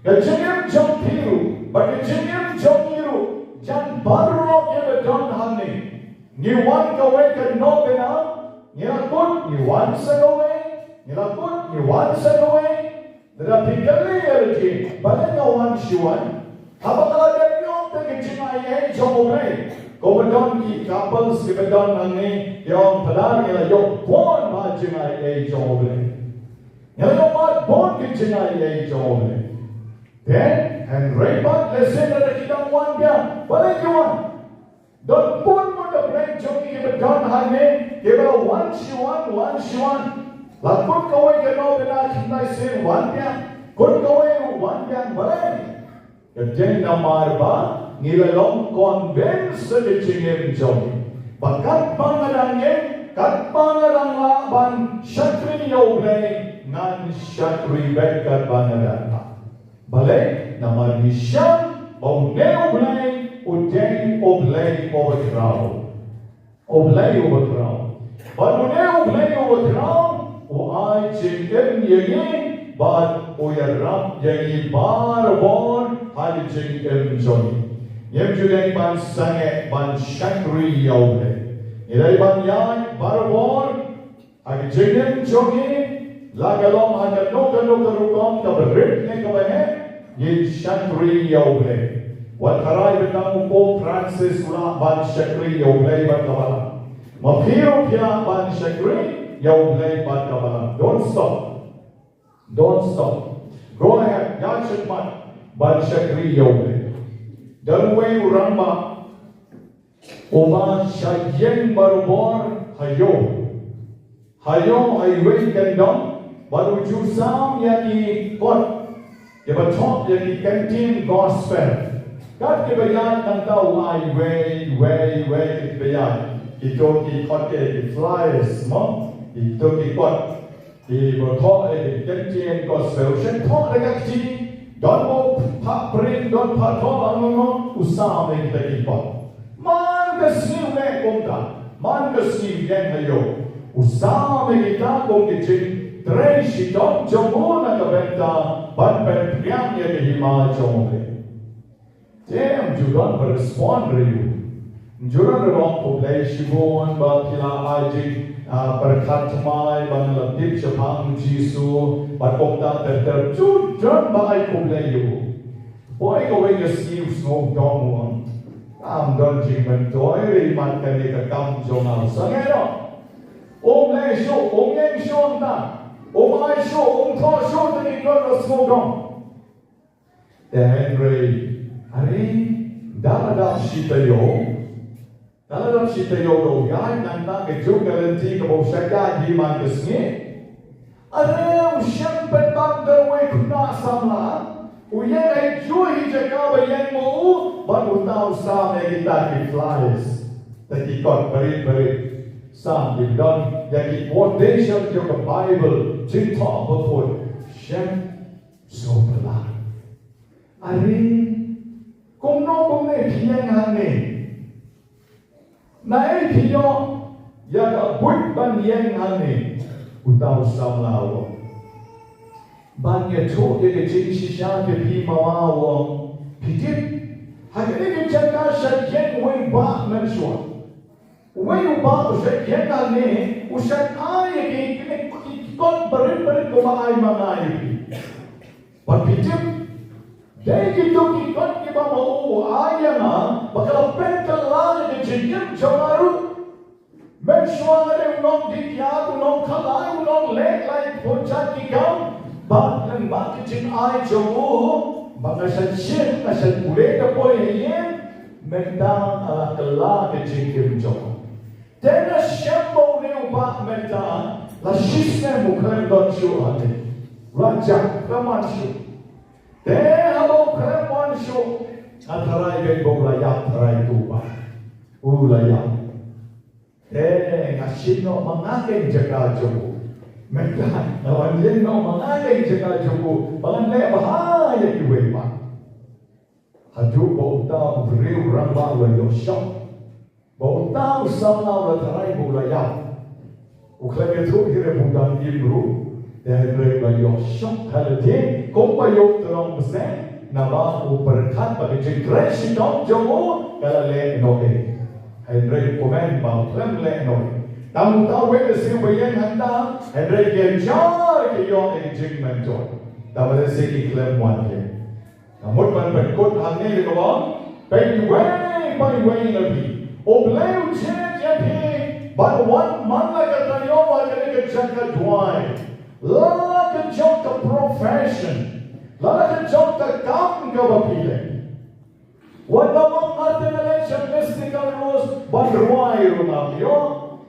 Ka jingim jong phi ruh bad ka jingim jong ngi ruh, jan baroh kiba don hangne, ngi wan kawei ka nongpynïaid, ngi la kut ngi wan sa kawei, ngi la kut ngi wan sa kawei. Lada phi kylli ïa lade, balei nga wan shi wan? Haba nga la dep ïoh te ka jingaiei jong U Blei. Kumba don ki couples kiba don hangne, ki ong, Phadar, nga la ïoh bun bha jingaiei jong U Blei. Nga la ïoh bad bun ki jingaiei jong U Blei. Te hynrei pat lehse lada ki dang wan biang, balei ki wan? Don bun bun na pdeng jong ki kiba don hangne kiba la wan shi wan, wan shi wan. La kut kawei ka nongpynïaid khyndai sien, wan biang. Kut kawei ruh, wan biang. Balei? Ka dei namar ba ngi la long convinced da ka jingim jong ngi ba katba nga dang im, katba nga dang lah ban shakri ïa U Blei, ngan shakri beit katba nga dang lah. Balei? Namar ngi shem ba une U Blei u dei U Blei uba khraw. U Blei uba khraw. Bad une U Blei uba khraw u ai jingim ïa ngi bad u ïarap ïa ngi barabor ha ka jingim jong ngi. Ngim ju dei ban sangeh ban shakri ïa U Blei. Ngi dei ban ïaid barabor ha ka jingim jong ngi, la ka long ha kano kano ka rukom, kaba rit ne kaba heh, ngin shakri ïa U Blei. Wat tharai ba tang u Pope Francis u lah ban shakri ïa U Blei bad ka balang. Ma phi ruh phi lah ban shakri ïa U Blei bad ka balang. Don't stop. Don't stop. Go ahead. Ïa shakmat ban shakri ïa U Blei. Don uwei u rangbah uba shah ïeng barabor ha ïew. Ha ïew ha iwei i kyndong, bad u ju sam ïa ki kot kiba thoh ïa ki kyntien gospel. Kat kiba ïaid nangta u ai iwei, iwei, iwei kiba ïaid. Kito ki kot ki, ki flyers mo, kito ki kot kiba thoh ïa ki kyntien gospel. U shah thoh da ka kti, don ba u phah print, don phah thoh lang lang, u sam ïa kita ki kot. Man ka sngi u leh kumta, man ka sngi u ïeng ha ïew, u sam ïa kita kum ki jingtrei shitom jong u na ka bynta ban pynphriang ïa ka hima jong U Blei. Te ym ju don ba respond ruh. Ym ju don ba ong, khublei shibun ba phi la ai jing, ah, pyrkhat thymmai ba ngi la tip shaphang U Jisu, bad kumta ter ter, ju don ba ai khublei ïa u. Poi kawei ka sngi u sngewdom u ong, kam don jingmyntoi ruh mat kane ka kam jong nga, sangeh noh. Um leh shuh, um ïeng shuh nangta, um ai shuh, um thoh shuh, te ngi don ba sngewdom. Te hynrei, are, da la dap shi taïew, da la dap shi taïew da u ïaid nangta, kajuh ka lynti kaba u shah ïaid hi man ka sngi. Are, u shim pynbam da uwei u khynnah samla, u ïeng ha kajuh hi jaka ba ïeng ma u, bad uta u sam ïa kita ki flyers, da ki kot barit barit. Sam ki don ïa ki quotation jong ka Baibl, jingthoh bakhuid. Shem, sngewphylla. Are, kumno kumne phi ïeng hangne? Naei phi ïoh ïa ka buit ban ïeng hangne? Uta u samla u ong, ban ïathuh ïa ka jingshisha ïa phi mama, u ong, phi tip, ha kane ka jaka shah ïeng uwei u bah mynshuwa. Uwei u bah u shah ïeng hangne, u shah ai ïa ki, ki, ki kot barit barit kumba ai ma nga ïa phi. Bad phi tip, dei kito ki kot kiba ma u u ai ïa nga ba ka la pynkylla ïa ka jingim jong nga ruh. Mynshuwa nga dei u nongdih kiad, u nongkhalai, u nongleh lai bun jait ki kam. Bad lyngba ka jingai jong u ba nga shait shim, nga shait pule da poi ha ïing, mynta nga la kylla ka jingim jong nga. Te nga shem ba une u bah mynta la shisnem u khlem don shuh hangne. U la jah, khlem wan shuh. Te haba u khlem wan shuh, nga tharai beit ba u la ïap, tharai tu ba u la ïap. Te nga shim noh ma nga ka jaka jong u. Mynta nga wan leh noh ma nga ka jaka jong u ba ngan leh bha ïa kiwei pat. Haduh ba uta u briew rangbah u la ïoh shock. Ba uta u samla u la tharai ba u la ïap. U khlem ïathuh hi ruh ba u dang im ruh. Te hynrei u la ïoh shock ha lade kumba ïoh tyrong bseiñ, naba u pyrkhat ba ka jingtrei shitom jong u ka la leh noh ei. Hynrei kumne ba u khlem leh noh ei. Tang uta u wei u siew ba ïeng hangta, hynrei ki hajar ki ïoh ei ka jingmyntoi. Tang ba lehse ki khlem wan ïeng. Nga mut ban pynkut hangne ïa ka bor, peit iwei pa iwei na phi. U Blei u jied ïa phi ban wan man la ka taïew ha kane ka jaka duwai. La ka jong ka profession, la ka jong ka kam kaba phi leh. Wat ba ma nga te nga leit sha Mystical Rose ban rwai ruh ngam ïoh.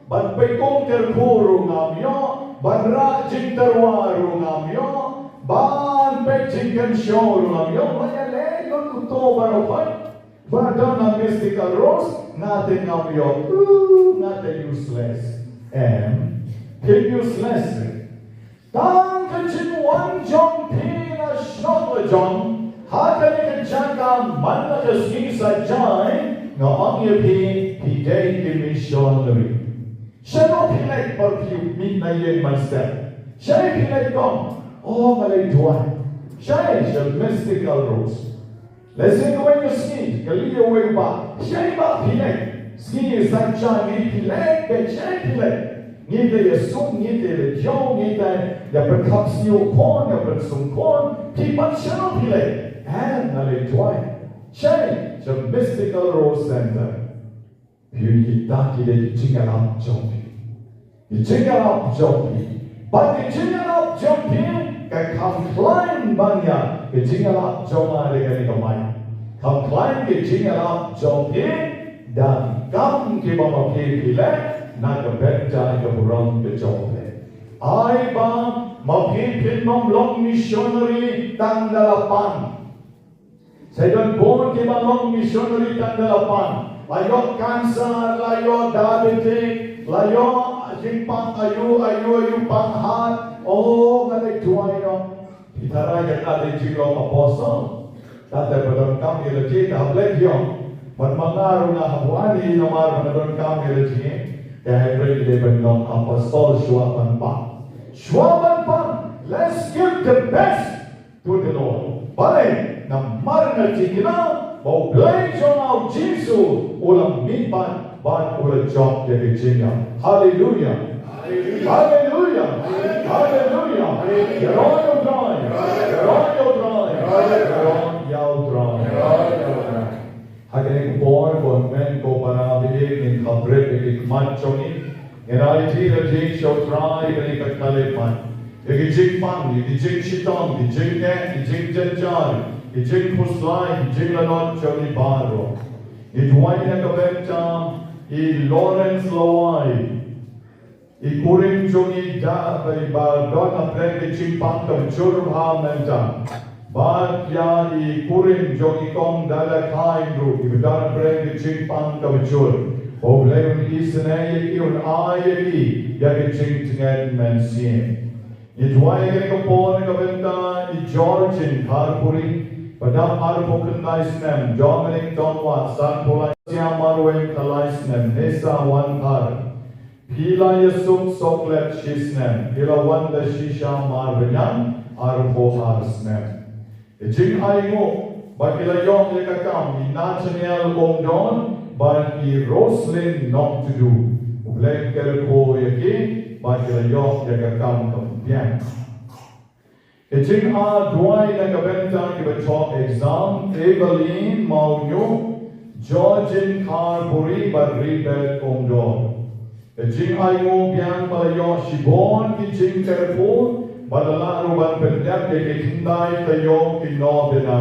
Ban peit kum kyrkhu ruh ngam ïoh, ban rah jingtyrwa ruh ngam ïoh, ban peit jingkynshew ruh ngam ïoh, ban ïaleh lut uto baroh pat. Ba don na Mystical Rose, nga te ngam ïoh, uh, nga te useless. Em, phi useless. Tang ka jingwan jong phi na shnong la jong ha kane ka jaka man la ka sngi Saitjaiñ, nga ong ïa phi, phi dei ki missionary. Shano phi leit, por phi mih na ïing mynstep? Shano phi leit kong? Oh, nga leit duwai. Shano? Sha Mystical Rose. Lehse kawei ka sngi, ka lieh uwei u bah. Shano bah phi leit? Sngi Saitjaiñ ngi phi leit, bad shano phi leit? Ngi te ïasuk, ngi te ïa diaw, ngi te ïa pynkhap sniew khun, ïa pynsum khun. Phi pat shano phi leit? Em, nga leit duwai. Shano? Sha Mystical Rose Center. Phi, kita ki dei ki jingïalap jong phi. Ki jingïalap jong phi. Bad ki jingïalap jong phi ka kham khlaiñ ban ïa ki jingïalap jong nga ha kane ka mic. Kham khlaiñ ki jingïalap jong phi da ki kam kiba ma phi phi leh na ka bynta ka burom ka jong U Blei. Ai ba ma phi phin ym long missionary tang da la pan. Sa don bun kiba long missionary tang da la pan. La ïoh cancer, la ïoh diabetic, la ïoh jingpang ayu, ayu, ayu pang heart. Oh, nga leit duwai noh. Phi tharai kata dei jinglong apostle? Kata ba donkam ïa lade, ta ha Blei ïoh. Bad ma nga ruh nga hap wan hi namar ba nga donkam ïa lade. Te hynrei dei ban long apostle shuwa ban pang. Shuwa ban pang. Let's give the best to the Lord. Balei? Namar nga thikna ba U Blei jong nga U Jisu u la mihpat bad u la jop ïa ka jingïap. Haleluya. Haleluya. Haleluya. Ïaroh ïa U Trai. Ïaroh ïa U Trai. Ïaroh ïa U Trai. Ha kane ka por, ko hynmen ko para, ba ngin khapret ïa ki khmat jong ngi. Ngin aiti lade sha U Trai ïa kane ka khyllipmat. Ïa ki jingpang, ïa ki jingshitom, ki jingeh, ki jingjynjar, ki jingkhuslai, ki jinglanot jong ngi baroh. Ngi duwai na ka bynta i Lawrence Lawai. I kurim jong i da ba i ba don hapdeng ka jingpang kaba jur bha mynta. Bad ïa i kurim jong i kong Dada Khain ruh i ba don hapdeng ka jingpang kaba jur. Ba U Blei un isynei ïa ki, un ai ïa ki ïa ka jingtngen mynsiem. Ngi duwai ha kane ka por na ka bynta i Georgine Kharpuri ba dap arphew khyndai snem, Dominic Tongwah sanphew lai, Sia Marwei khyndai snem, Nesa Wanphar. Phi la ïasuk soklet shisnem, phi la wan da shisha marwei, arphew ar snem. Ka jingainguh ba ki la ïoh ïa ka kam, i Nathaniel Umdon bad i Roslyn Nongtdu. U Blei un kyrkhu ïa ki ba ki la ïoh ïa ka kam kaba biang. Ka jingarduwai na ka bynta kiba thoh exam: Evelyn Mawñiuh, Georgine Kharpuri bad Ribet Umdor. Ka jingainguh biang ba la ïoh shibun ki jingkyrkhu bad la lah ruh ban pyndep ïa ki khyndai taïew ki nongbna.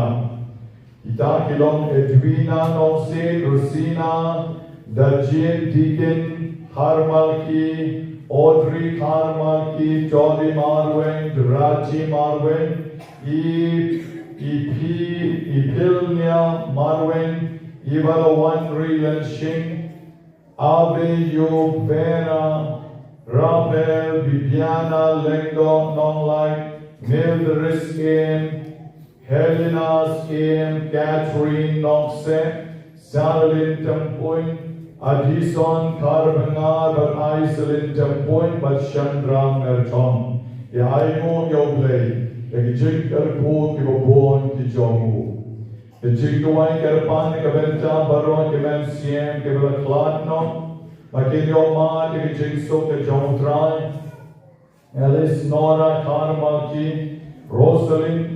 Kita ki long Edwina Nongsiej, Rosina Dajin, Deacon Kharmalki, Audrey Kharmalki, Dolly Marwein, Dorothy Marwein, I, Ipi, Ipilnia Marwein, Iva Lawan Rilenshing, Ave Yu, Vera, Rafael, Bibiana Lengdong Nonglait, Mildred Skim, Helena Skim, Catherine Nokse, Saralin Tempun, Adison Karbanga bad Aiselin Tempun bad Chandra Merthong. Ïa ainguh ïa U Blei ïa ki jingkyrkhu kiba bun ki jong u. Ka jingduwai kyrpang na ka bynta baroh ki mynsiem kiba la khlad noh ba kin ïoh mad ïa ka jingsuk ka jong U Trai. Alice Nora Kharmalki, Rosalind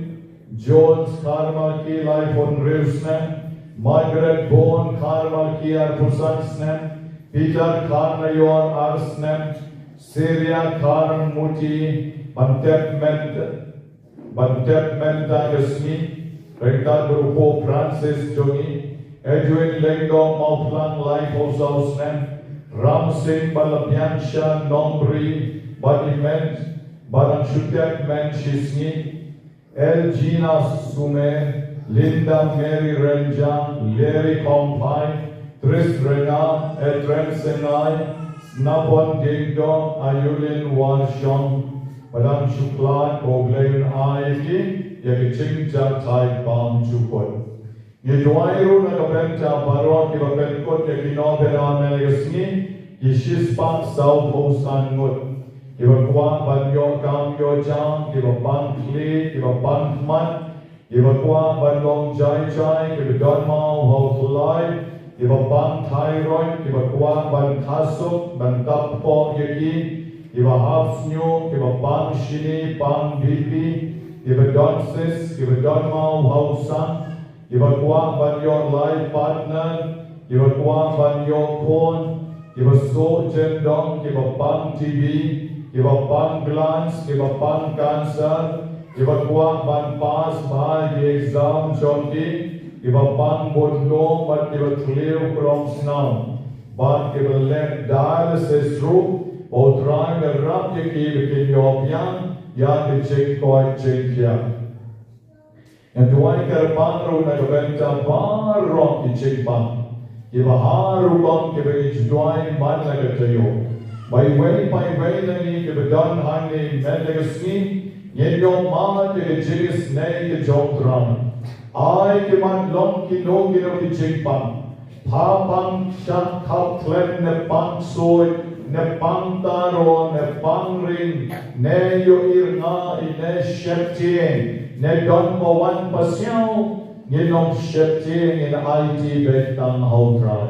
Jones Kharmalki, laiphew hynriew snem, Margaret Bone Kharmalki, arphew san snem, Peter Kharnaior, ar snem, Syria Kharmuti, ban tep mynta, ban tep mynta ka sngi, ryngkat bad u Pope Francis jong ngi, Edwin Lyngdoh Mawphlang, laiphew saw snem, Ramsing Balabiangsha Nongbri, bad i Mens, bad ngan shu tep Mens shi sngi, Elgina Sumer, Linda Mary Rynjang, Larry Kongphai, Tris Rynga, Edren Sengai, Snapon Diengdoh, Ayulin Warshong, bad ngan shu khlad ba U Blei un ai ïa ki ïa ka jingjahthait bymjukut. Ngi duwai ruh na ka bynta baroh kiba pynkut ïa ki nongbna mynne ka sngi, ki shispah sawphew san ngut. Kiba kwah ban ïoh kam ïoh jam, kiba pang khlieh, kiba pang khmat, kiba kwah ban long jai jai, kiba don maw ha u khlai, kiba pang thyroid, kiba kwah ban khasuk, ban tap poh ïa ki, kiba hap snieh, kiba pang shini, pang B P, kiba don cyst, kiba don maw ha u sang, kiba kwah ban ïoh life partner, kiba kwah ban ïoh khun, kiba suh jyndong, kiba pang T B, kiba pang glands, kiba pang cancer, kiba kwah ban pass bha ïa ki exam jong ki, kiba pang bud lum bad kiba thliew klong snam, bad kiba leh dialysis ruh, ba U Trai un ïarap ïa ki ba kin ïoh biang ïa ka jingkoit jingkhiah. Ngi duwai kyrpang ruh na ka bynta baroh ki jingpang kiba ha rukom kiba ngi ju duwai man la ka taïew. Ba iwei pa iwei na ngi kiba don hangne mynne ka sngi, ngin ïoh mad ïa ka jingisynei ka jong U Trai. Ai ki mat long kino kino ki jingpang. Pha pang shah khap khlem ne pang suid, ne pang taro, ne pang ring, ne ïohi rnga, ne sheptieng, ne don ba wan pasiaw, ngin ym sheptieng, ngin aiti beit tang ha U Trai.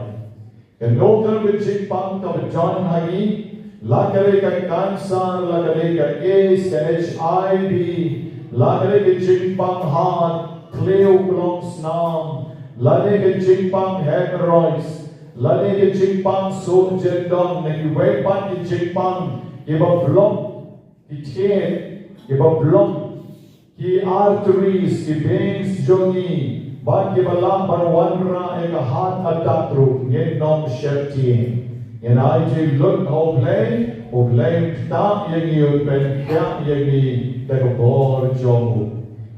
Kano kano ka jingpang kaba don ha ngi, la ka dei ka cancer, la ka dei ka AIDS, ka H I V, la ka dei ka jingpang heart, thliew klong snam, lane ka jingpang hemorrhoids, lane ka jingpang suh jyndong, ne kiwei pat ki jingpang kiba block ki thied, kiba block ki arteries, ki veins jong ngi, bad kiba lah ban wanrah ïa ka heart attack ruh, ngin ym sheptieng. Ngin aiti lut ha U Blei, U Blei un ktah ïa ngi, un pynkhiah ïa ngi da ka bor jong u.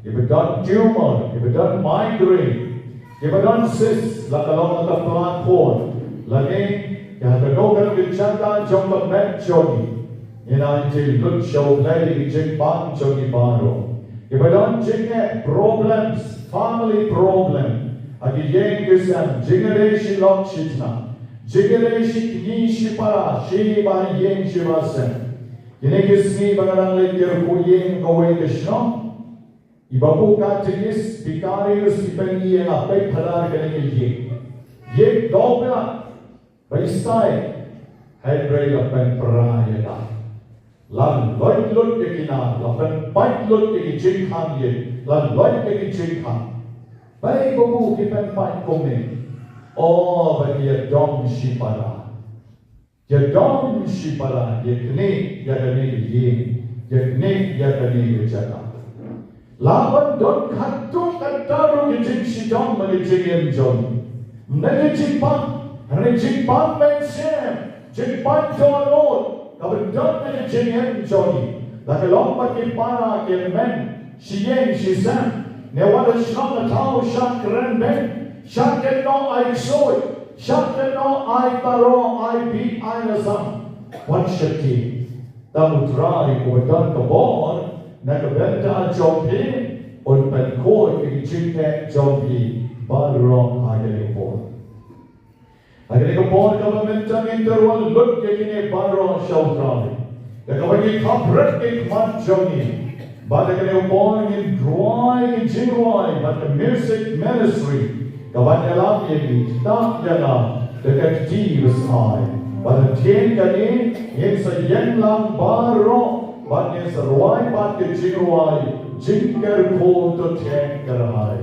Kiba don tumor, kiba don migraine, kiba don cyst, la ka long ha ka pla khun, lane ha kano kano ka jaka jong ka met jong ngi, ngin aiti lut sha U Blei ïa ki jingpang jong ngi baroh. Kiba don jingeh, problems, family problem, ha ki ïing ki sem, jingïadei shi lok shi tnat, jingïadei shi kñi shi para, shi ba ïing shi ba sem. Kine ki sngi ba nga dang leit kyrkhu ïing ha kawei ka shnong, i babu katekis, vikarius, i pyni ïa nga, peit phadar kane ka ïing. Ïing dohbla, ba i stai, hynrei la pynpra ïa nga. La loit lut ïa ki nar, la pynpait lut ïa ki jingkhang ïing, la loit ïa ki jingkhang. Balei ba ki pynpait kumne? O, ba ki ïadom shipara. Ïadom shipara, ïaknieh ïa kane ka ïing, ïaknieh ïa kane ka jaka. La ban don katto katne ka jingshitom ha ka jingim jong ngi. Ym dei ka jingpang, hynrei jingpang mynsiem, jingpang dohnud, ka ban don ha ka jingim jong ngi. La ka long ba ki para ki hynmen, shi ïing shi sem, ne wat la shnong la thaw shah kren beiñ, shah kynnoh ai ksuid, shah kynnoh ai baroh, ai bih ai lasam. Wat shakri. Tang U Trai uba don ka bor na ka bynta jong phi un pynkhuid ïa ki jingeh jong phi baroh ha kane ka por. Ha kane ka por kaba mynta ngin ïa wan lut ïa kine baroh sha U Trai. Da kaba ngi khapret ki khmat jong ngi. Bad ha kane ka por ngin rwai ki jingrwai bad ka music ministry. Kaba ïalam ïa ngi, ktah ïa nga da ka kti basngi. Bad hadien kane ngin sa ïeng lang baroh bad ngin sa rwai pat ki jingrwai Jingkyrkhu To Theh Kyrhai.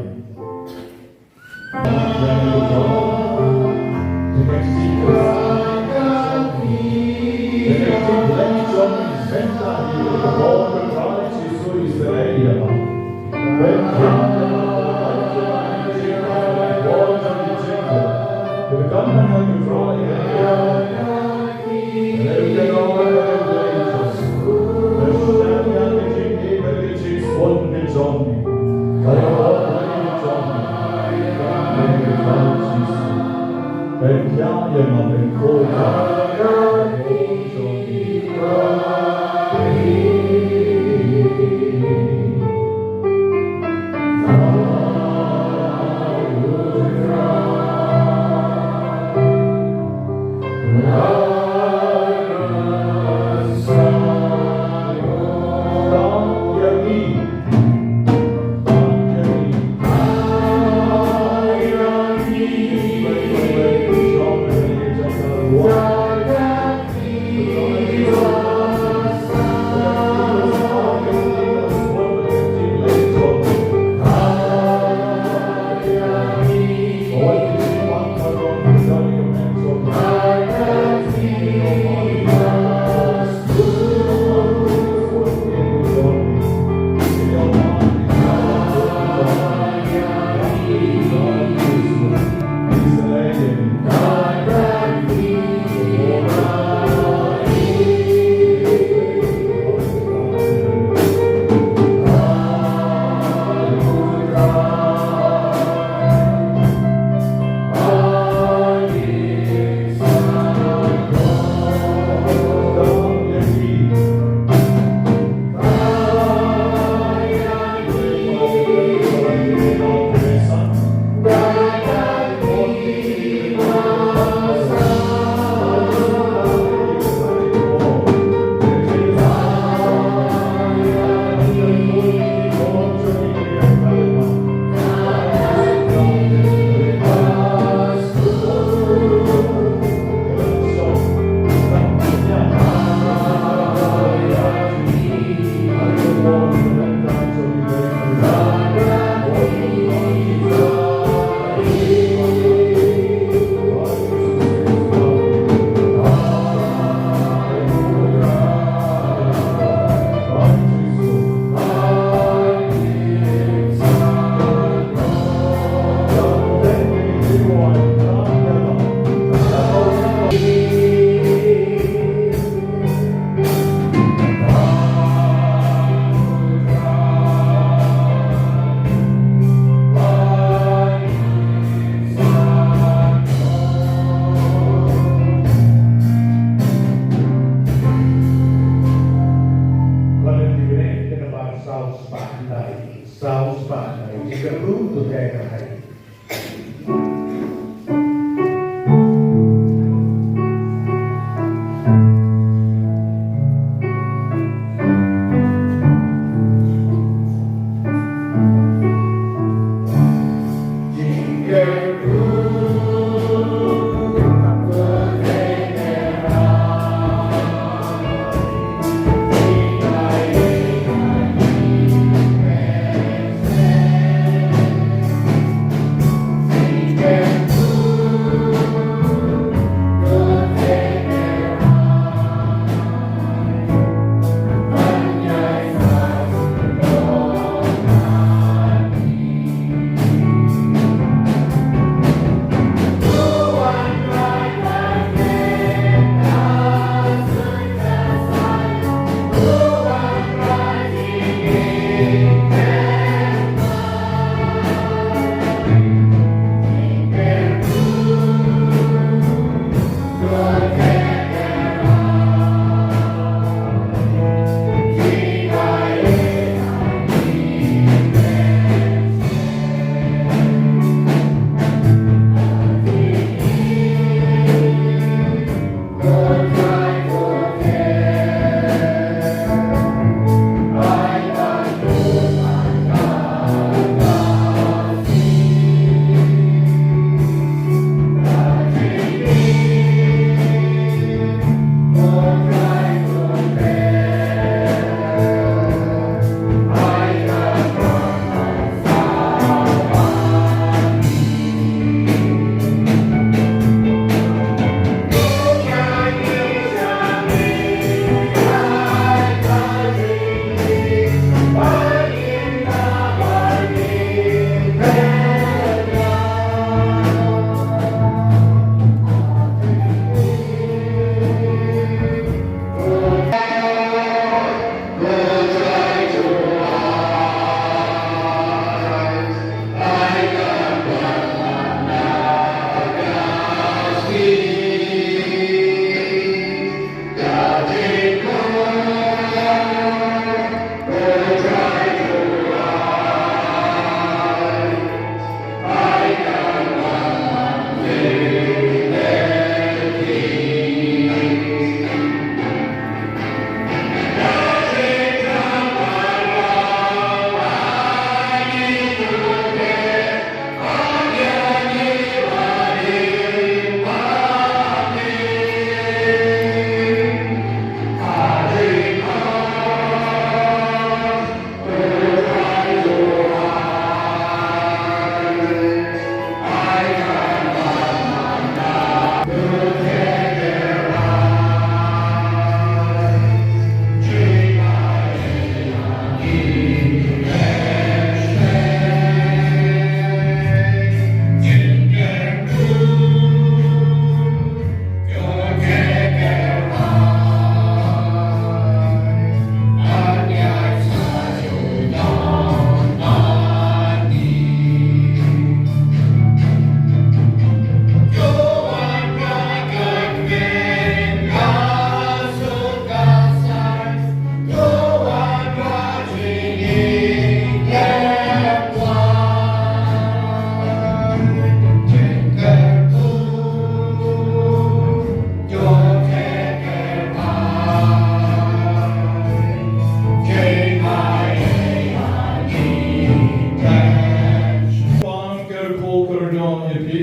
ïa phi.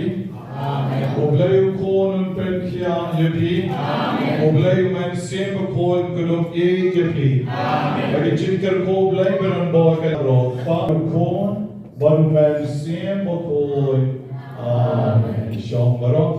Amen. U Blei u Khun un pynkhiah ïa phi. Amen. U Blei u Mynsiem Bakhuid un kyndup ïeit ïa phi. Amen. Ba ki jingkyrkhu u Blei ban wan bor ka rok. Kpa, u Khun bad u Mynsiem Bakhuid. Amen. Shong baroh.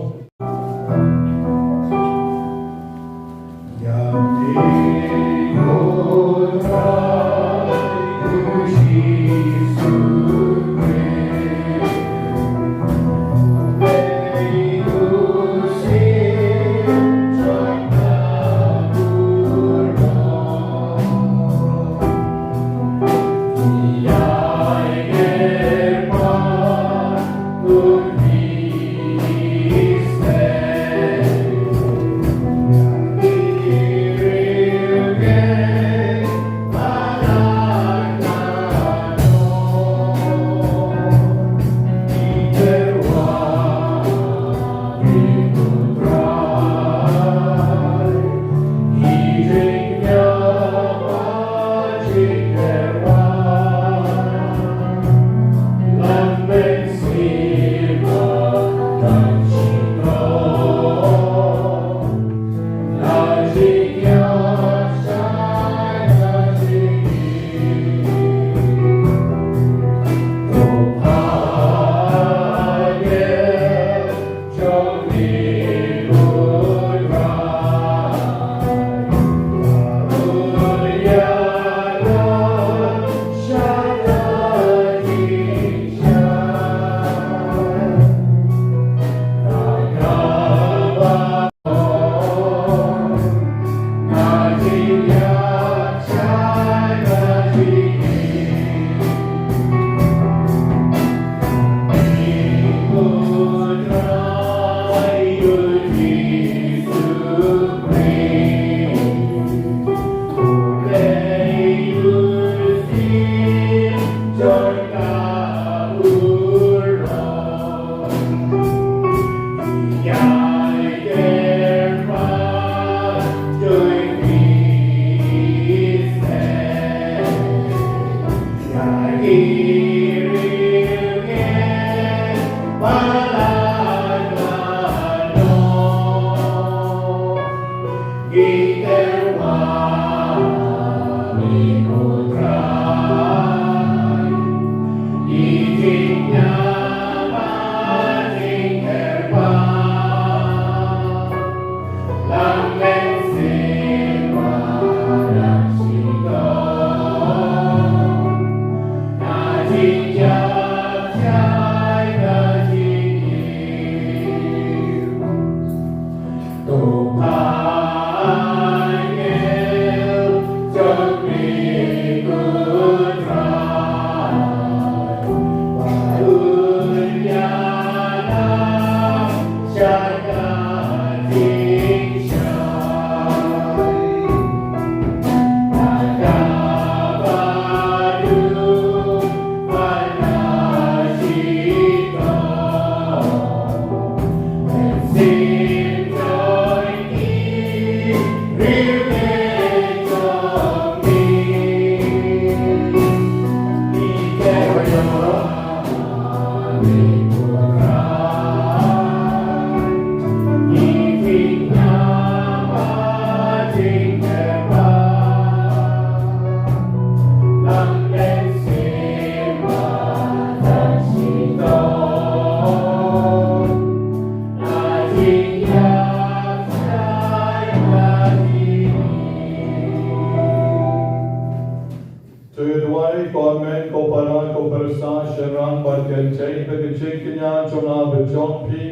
To ïa duwai, ko hynmen, ko para, ko pyrsa, shynrang bad kynthei, ba ka jingkñia jong nga bad jong phi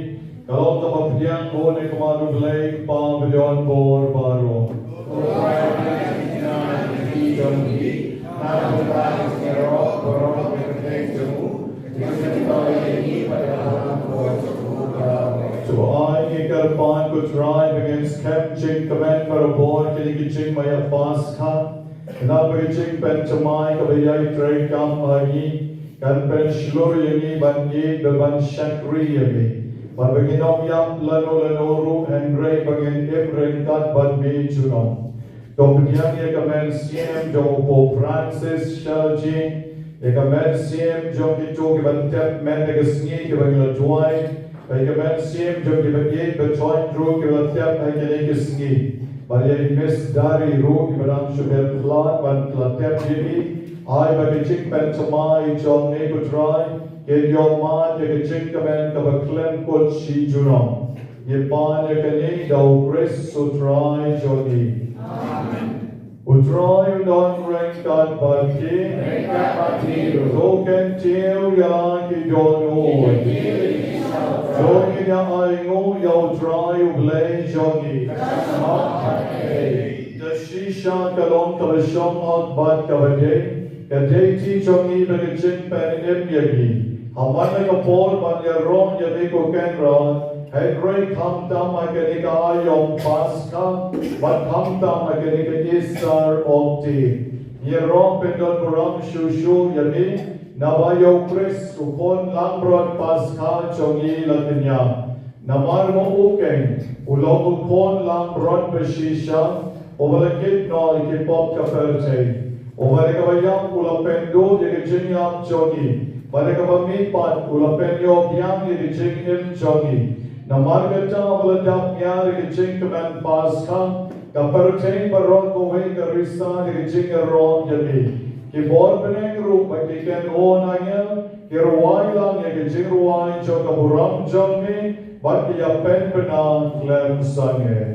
ka long kaba pdiang bun ha khmat U Blei Kpa ba don bor baroh. To ai ngi kyrpad ko Trai ba ngin skhem jingkmen barabor kine ki jingmai ïa Paskha. Khnang ba ka jingpynthymmai kaba ïai treikam ha ngi kan pynshlur ïa ngi ban ïeit bad ban shakri ïa me. Bad ba ngin ym ïap lano lano ruh hynrei ba ngin im ryngkat bad me junom. To pdiang ïa ka mynsiem jong u Pope Francis Xaviergi, Ïa ka mynsiem jong kito kiba tep met ha ka sngi kiba ngi la duwai. Bad ïa ka mynsiem jong kiba ïeit bad thoiñ ruh kiba la tep ha kine ki sngi. Bad ïa i Miss Dari ruh kiba dang shu dep khlad bad la tep ïa i. Ai ba ki jingpynthymmai jong ngi ko Trai kin ïoh mad ïa ka jingkmen kaba khlem kut shi junom. Ngi pan ïa kane da u Khrist u Trai jong ngi. Amen. U Trai un don ryngkat bad phi. Ryngkat bad phi ruh. To kyntiew ïa ki dohnud. To ngin ïa ainguh ïa u Trai u Blei jong ngi. Da shisha ka long kaba shong bad kaba dei, ka duty jong ngi bad ka jingpynim ïa ngi. Ha man la ka por ban ïaroh ïa me ko Kynrad, hynrei khamtam ha kane ka aïom Paskha bad khamtam ha kane ka Easter Octave. Ngi ïaroh pyndonburom shuh shuh ïa me, naba ïa u Khrist u khun langbrot Paskha jong ngi la kñia. Namar ba u keiñ u long u khun langbrot ba shisha uba la kit noh ïa ki pop ka pyrthei. Uba da kaba ïap u la pynduh ïa ka jingïap jong ngi. Bad da kaba mihpat u la pynïoh biang ïa ka jingim jong ngi. Namar kata ba la dap ïa ka jingkmen Paskha, ka pyrthei baroh kawei ka risa da ka jingïaroh ïa me. Ki bor bneng ruh bad ki kynhun angel ki rwai lang ïa ka jingrwai jong ka burom jong me bad ki ïa pynbna khlem sangeh.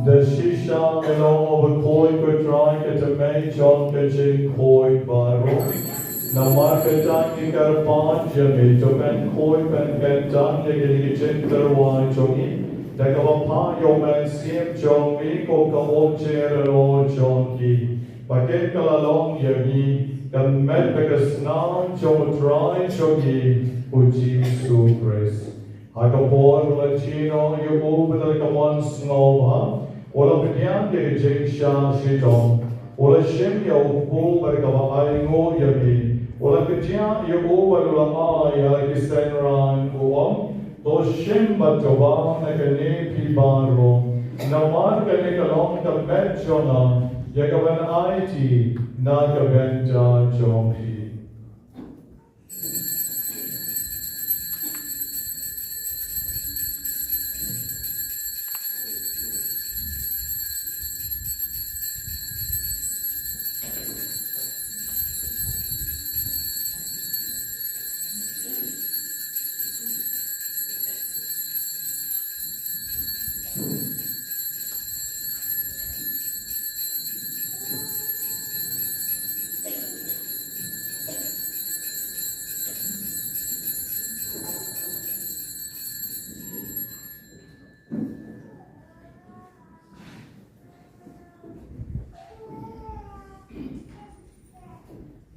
Da shisha me long uba khuid ko Trai, ka tymmen jong ka jingkhuid baroh. Namar kata ngi kyrpad ïa me, to pynkhuid pynkyntang ïa kine ki jingtyrwa jong ngi da kaba phah ïa u Mynsiem jong me ko ka umjer jong ngi. Ba kin ka la long ïa ngi ka met bad ka snam jong u Trai jong ngi u Jisu Khrist. Ha ka por ba la jin noh ïa u bad la ka mon sngewbha, u la pdiang ïa ka jingshah shitom, u la shim ïa u kpu bad kaba ainguh ïa me, u la kdiah ïa u bad u la ai ha ki synran, u ong, to shim bad to bam na kane phi baroh, namar kane ka long ka met jong nga, ïa kaban aiti na ka bynta jong phi.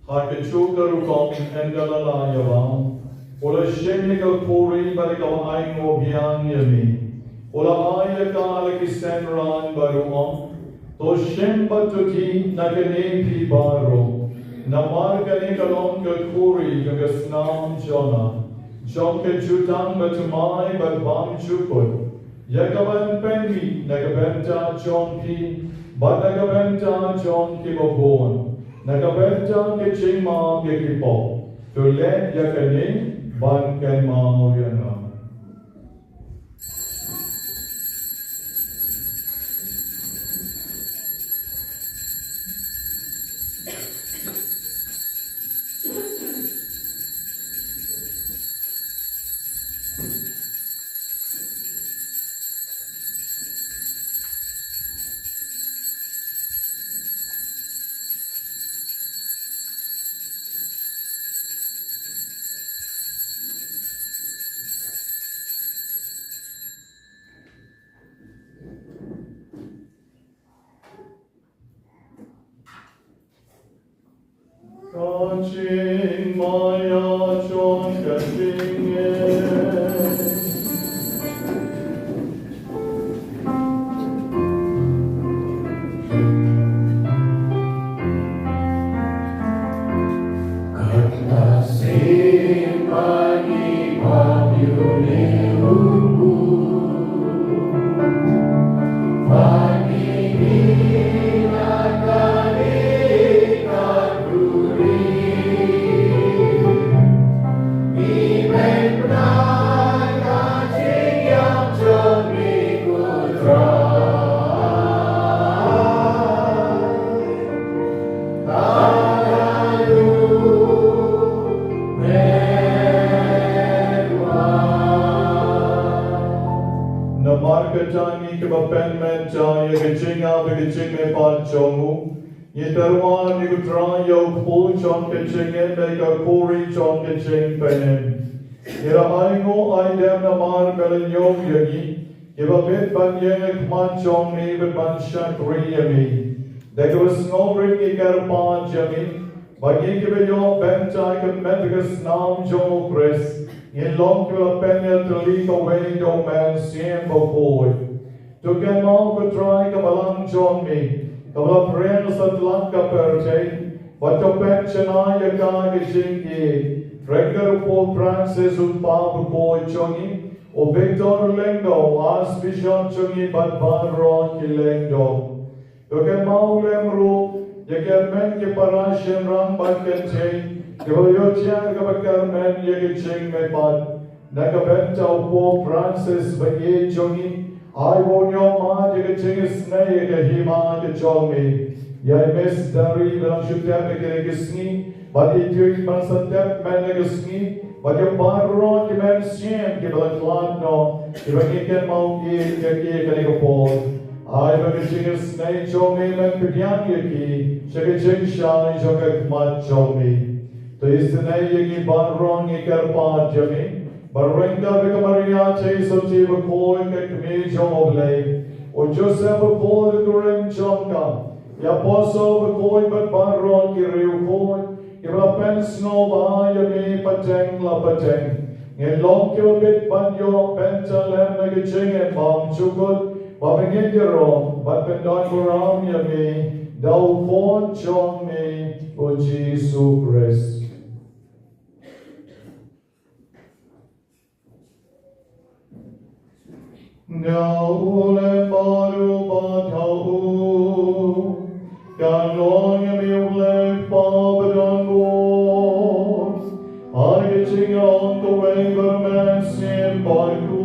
Ha kajuh ka rukom ynda la lah ïa bam, u la shim ïa ka khuri bad da kaba ainguh biang ïa me, u la ai ïa ka ha la ki synran bad u ong, to shim bad to die na kane phi baroh, namar kane ka long ka khuri jong ka snam jong nga, jong ka jutang bathymmai bad bymjukut, ïa kaban pynmih na ka bynta jong phi bad na ka bynta jong kiba bun, na ka bynta ka jingmap ïa ki pop. To leh ïa kane ban kynmaw ïa nga. Ka jingmaïa jong ka jingngeit. Namar kata ngi kiba pynmynta ïa ka jingïap bad ka jingmihpat jong u, ngi tyrwa ïa u Trai ïa u kpu jong ka jingim bad ka khuri jong ka jingpynim. Ngi la ainguh aidem namar ba la ñiew ïa ngi, kiba bit ban ïeng ha khmat jong me bad ban shakri ïa me. Da kaba sngewrit ngi kyrpad ïa me, ba ngi kiba ïoh bynta ha ka met bad ka snam jong u Khrist, ngin long kiba la pynïatylli kawei da u Mynsiem Bakhuid. To kynmaw ko Trai ka balang jong me, kaba la phriang satlak ka pyrthei, bad to pynjanai ïa ka ha ka jingïeit, ryngkat u Pope Francis u kpa bakhuid jong ngi, u Victor u lyngdoh, u Archbishop jong ngi bad baroh ki lyngdoh. To kynmaw lem ruh ïa ki hynmen ki para shynrang bad kynthei, kiba la ïoh thiah kaba kyrmen ïa ka jingmihpat. Na ka bynta u Pope Francis ba ïeit jong ngi, ai ba un ïoh mad ïa ka jingisynei ïa ka hima ka jong me. Ïa i Miss Dari ba dang shu tep ha kine ki sngi, bad i Duke ban sa tep mynne ka sngi, bad ïa baroh ki mynsiem kiba la khlad noh, kiba ngi kynmaw ïeit ïa ki ha kane ka por. Ai ba ka jingisynei jong me ban pdiang ïa ki sha ka jingshai jong ka khmat jong me. To isynei ïa ngi baroh, ngi kyrpad ïa me, ba ryngkat bad ka Maria Theisotti bakhuid ka kmie jong U Blei, u Joseph bakhuid u kurim jong ka, ki apostol bakhuid bad baroh ki riewkhuid kiba la pynsngewbha ïa me pateng la pateng, ngin long kiba bit ban ïoh bynta lem ha ka jingim bymjukut ba me ngeit ïa u, ban pyndonkam ïa me da u Khun jong me u Jisu Khrist. Na u lem bad u bad ha u, kan long ïa me U Blei Kpa badonbor, ha ka jingïaroh kawei bad Mynsiem Bakhuid,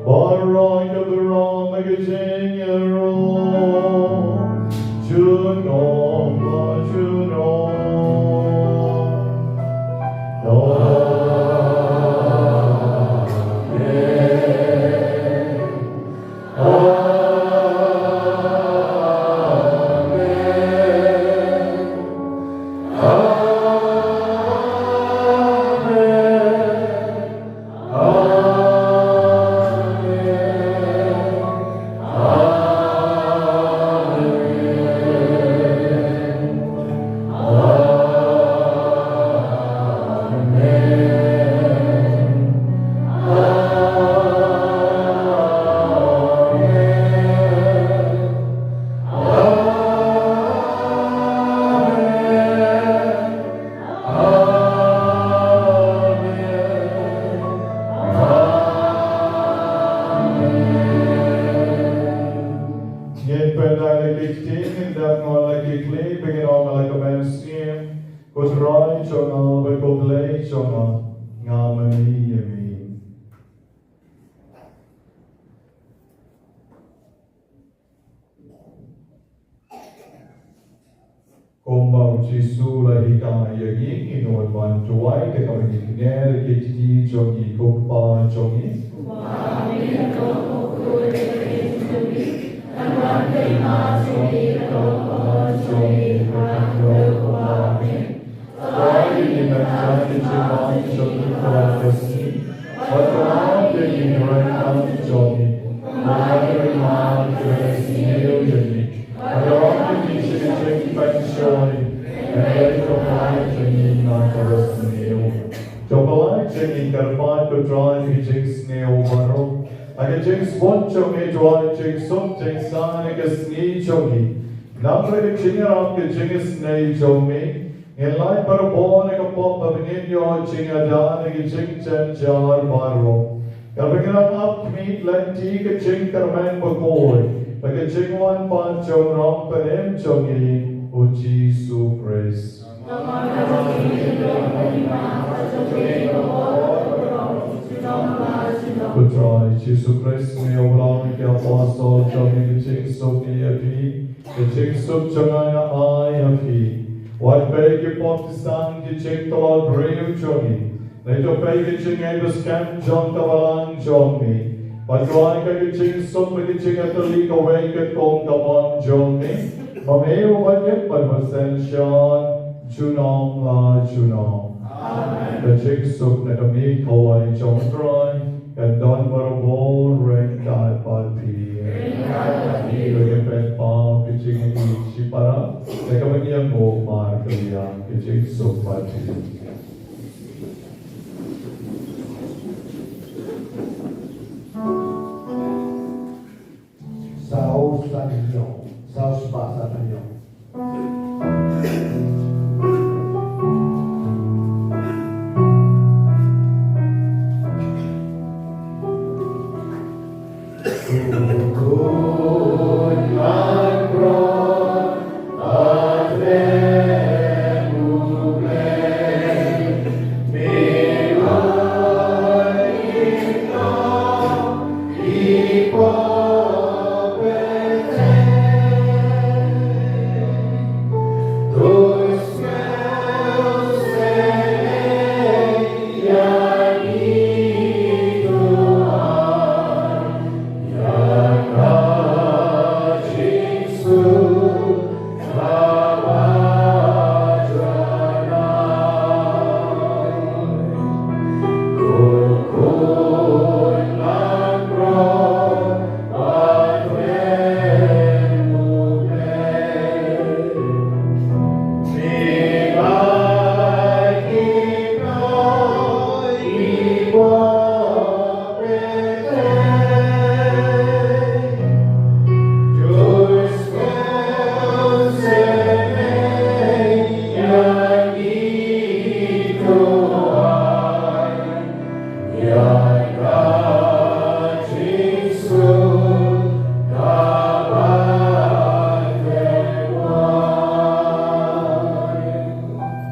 baroh ki ba ram ha ka jingïaroh, junom la junom. Amen. Amen. Amen. Amen. jong nga bad ko Blei jong nga, nga mane ïa me. Kumba u Jisu u la hikai ïa ngi, ngin nud ban duwai, te kaba ngin kner ïa ki kti jong ngi. Ko Kpa jong ngi. To pynlait jong ngi, kyrpad ko Trai ïa ka jingsniew baroh. Ha ka jingsbun jong me, duwai jingsuk jingsaiñ ha ka sngi jong ngi. Namar ka jingïarap ka jingisynei jong me, ngin lait barabor na ka pop, haba ngin ïoh jingïada na ka jingjynjar baroh. Kaba ngin ïarap khmih lynti ka jingkyrmen bakhuid bad ka jingwan pat jong u Nongpynim jong ngi, u Jisu Khrist. Ko Trai Jisu Khrist, me la ong ïa ki apostol jong me, ka jingsuk ngi ïa phi, ka jingsuk jong nga nga ai ïa phi. Wat peit ïa ki pop ki jingtlot briew jong ngi, hynrei to peit ïa ka jingngeit bad skhem jong ka balang jong me. Bad to ai ka jingsuk bad ka jingïatylli kawei kat kum ka mon jong me. Ma me uba ïeit bad uba synshar junom la junom. Amen. Ka jingsuk na ka miet kawei jong u Trai kan don barabor ryngkat bad phi. Ryngkat bad phi. Ba ngin pynpaw ka jingïeit shipara, da kaba ngin ïanguh markylliang. Ka jingsuk bad phi. Saw san hynñiew. Saw spah san hynñiew.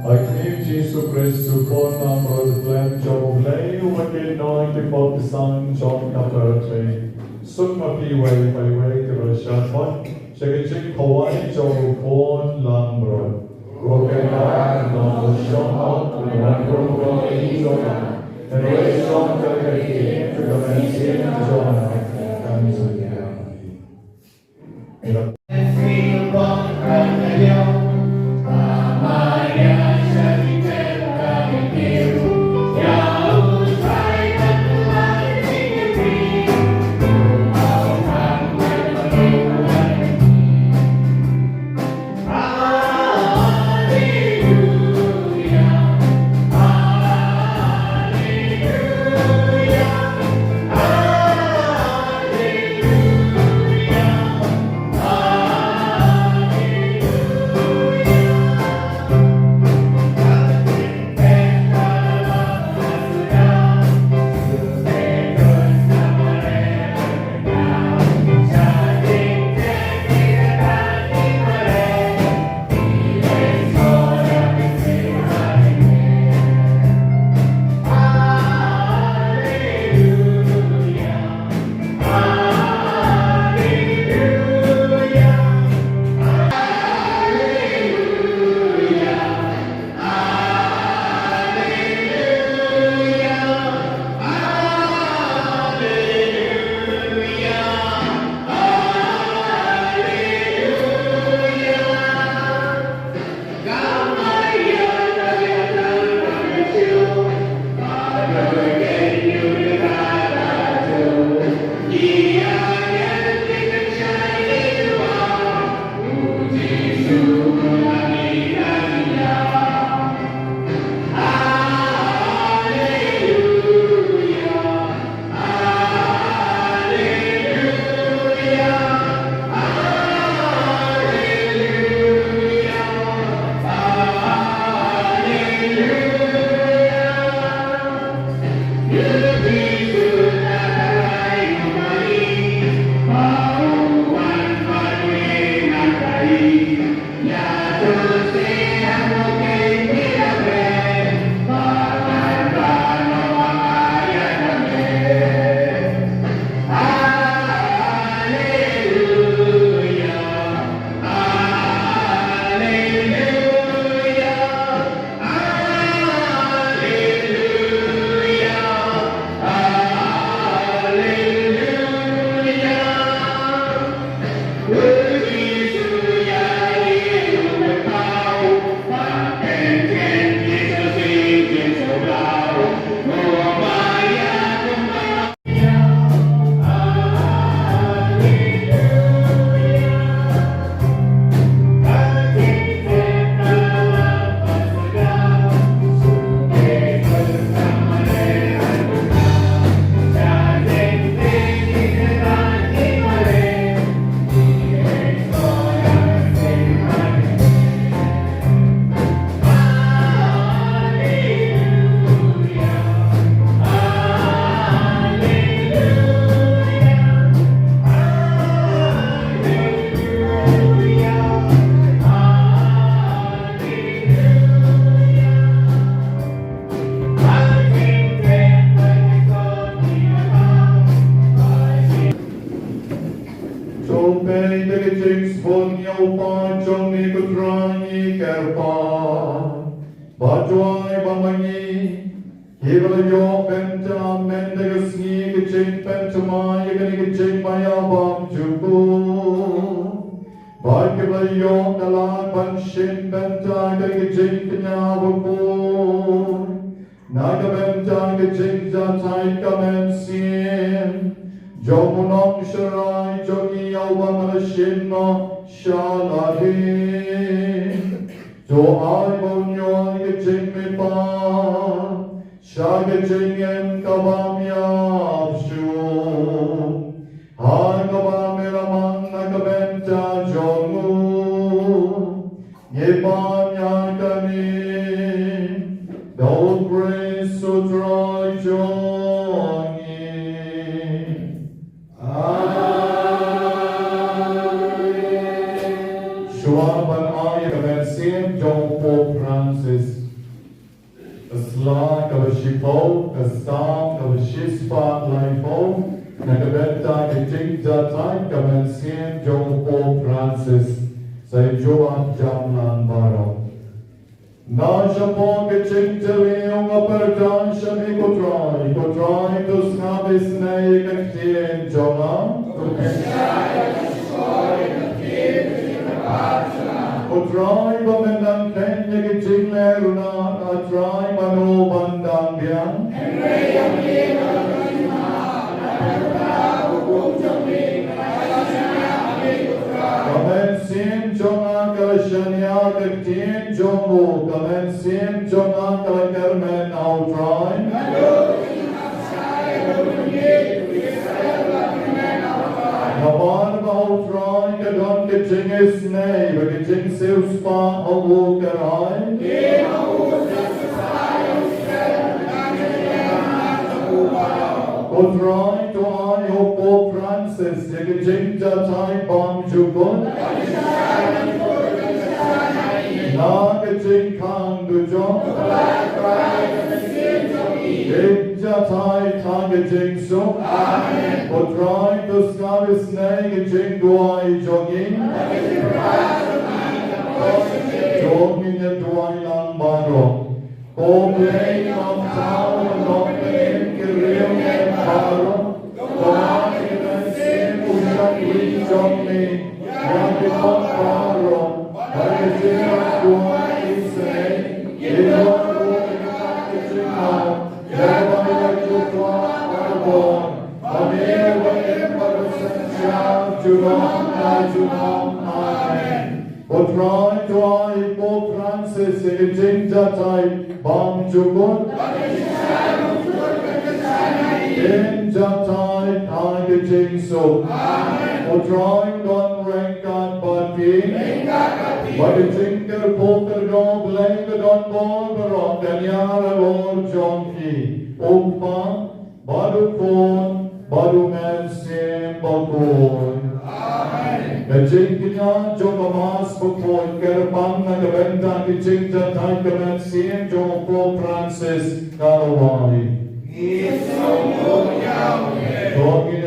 Ha ka kyrteng u Jisu Khrist, u Khun langbrot khlem jong U Blei, uba kynnoh ïa ki pop ki jong ka pyrthei. Suk ma phi iwei pa iwei, ki ba la shad bha sha ka jingkhawai jong u Khun langbrot. Ko Kynrad, nongbuh shong hok, wan rung rong ïa ngi jong nga. Hynrei shong kyrkieh, ka mynsiem jong nga kan jia. To peit ïa ka jingsbun ïa u paid jong me ko Trai, ngi kyrpad. Ba duwai ba ma ngi kiba la ïoh bynta mynta ka sngi ka jingpynthymmai ïa kane ka jingmaïa bymjukut. Ba kiba la ïoh ka lad ban shim bynta ïa kane ka jingkñia bakhuid. Na ka bynta ka jingjahthait ka mynsiem jong u nongshakri jong ngi ïa uba me la shim noh sha la ding. To ai ba un ïoh ka jingmihpat sha ka jingim ka bym ïap shuh, ha kaba me la mang na ka bynta jong u. Ngi pan ïa kane da u Khrist u Trai jong ngi. Amen. Shuwa ban ai ïa ka mynsiem jong u Pope Francis, ka sla kaba shiphew, ka Salm kaba shispah laiphew, na ka bynta ka jingjahthait ka mynsiem jong u Pope Francis. Sa ïa jubab jam lang baroh. Nga shapoh ka jingtylli nga pyrta sha me ko Trai, ko Trai to sngap isynei ïa ka ktien jong nga. Ko Trai ba me nang kheiñ ïa ka jinglehruna, A Trai mano ban dang biang. Ka mynsiem jong nga ka la shaniah ka ktien jong u, ka mynsiem jong nga ka la kyrmen ha u Trai. Namar ba ha u Trai ka don ka jingisynei bad ka jingsiewspah ha u Trai. Ko Trai to ai ïa u Pope Francis ïa ka jingjahthait bymjukut na ka jingkhang dujok. Jingjahthait ha ka jingsuk. Ko Trai to sngap isynei ka jingduwai jong ngi. To ngin ïa duwai lang baroh. Ko Blei Nongthaw Nongpynim ki riewngeit baroh, to ai ïa ka mynsiem u shakri jong me ïa ki pop baroh, ba ki jingduwai isynei kin long ruh ïa ka jingmap ïa baroh ki jingduwai baroh, ba me u ba im bad u synshar junom la junom. Amen. Ko Trai to ai ïa u Pope Francis ïa ka jingjahthait bymjukut. Jingjahthait ha ka jingsuk. Ko Trai un don ryngkat bad phi. Bad ka jingkyrkhu kyrdoh Blei ka don bor baroh kan ïaid halor jong phi. U Kpa, Bad u Khun, bad u Mynsiem Bakhuid. Amen. Ka jingkñia jong ka Mass Bakhuid ka kyrpang na ka bynta ki jingjan thait ka mynsiem jong u Pope Francis ka la wai. To ngin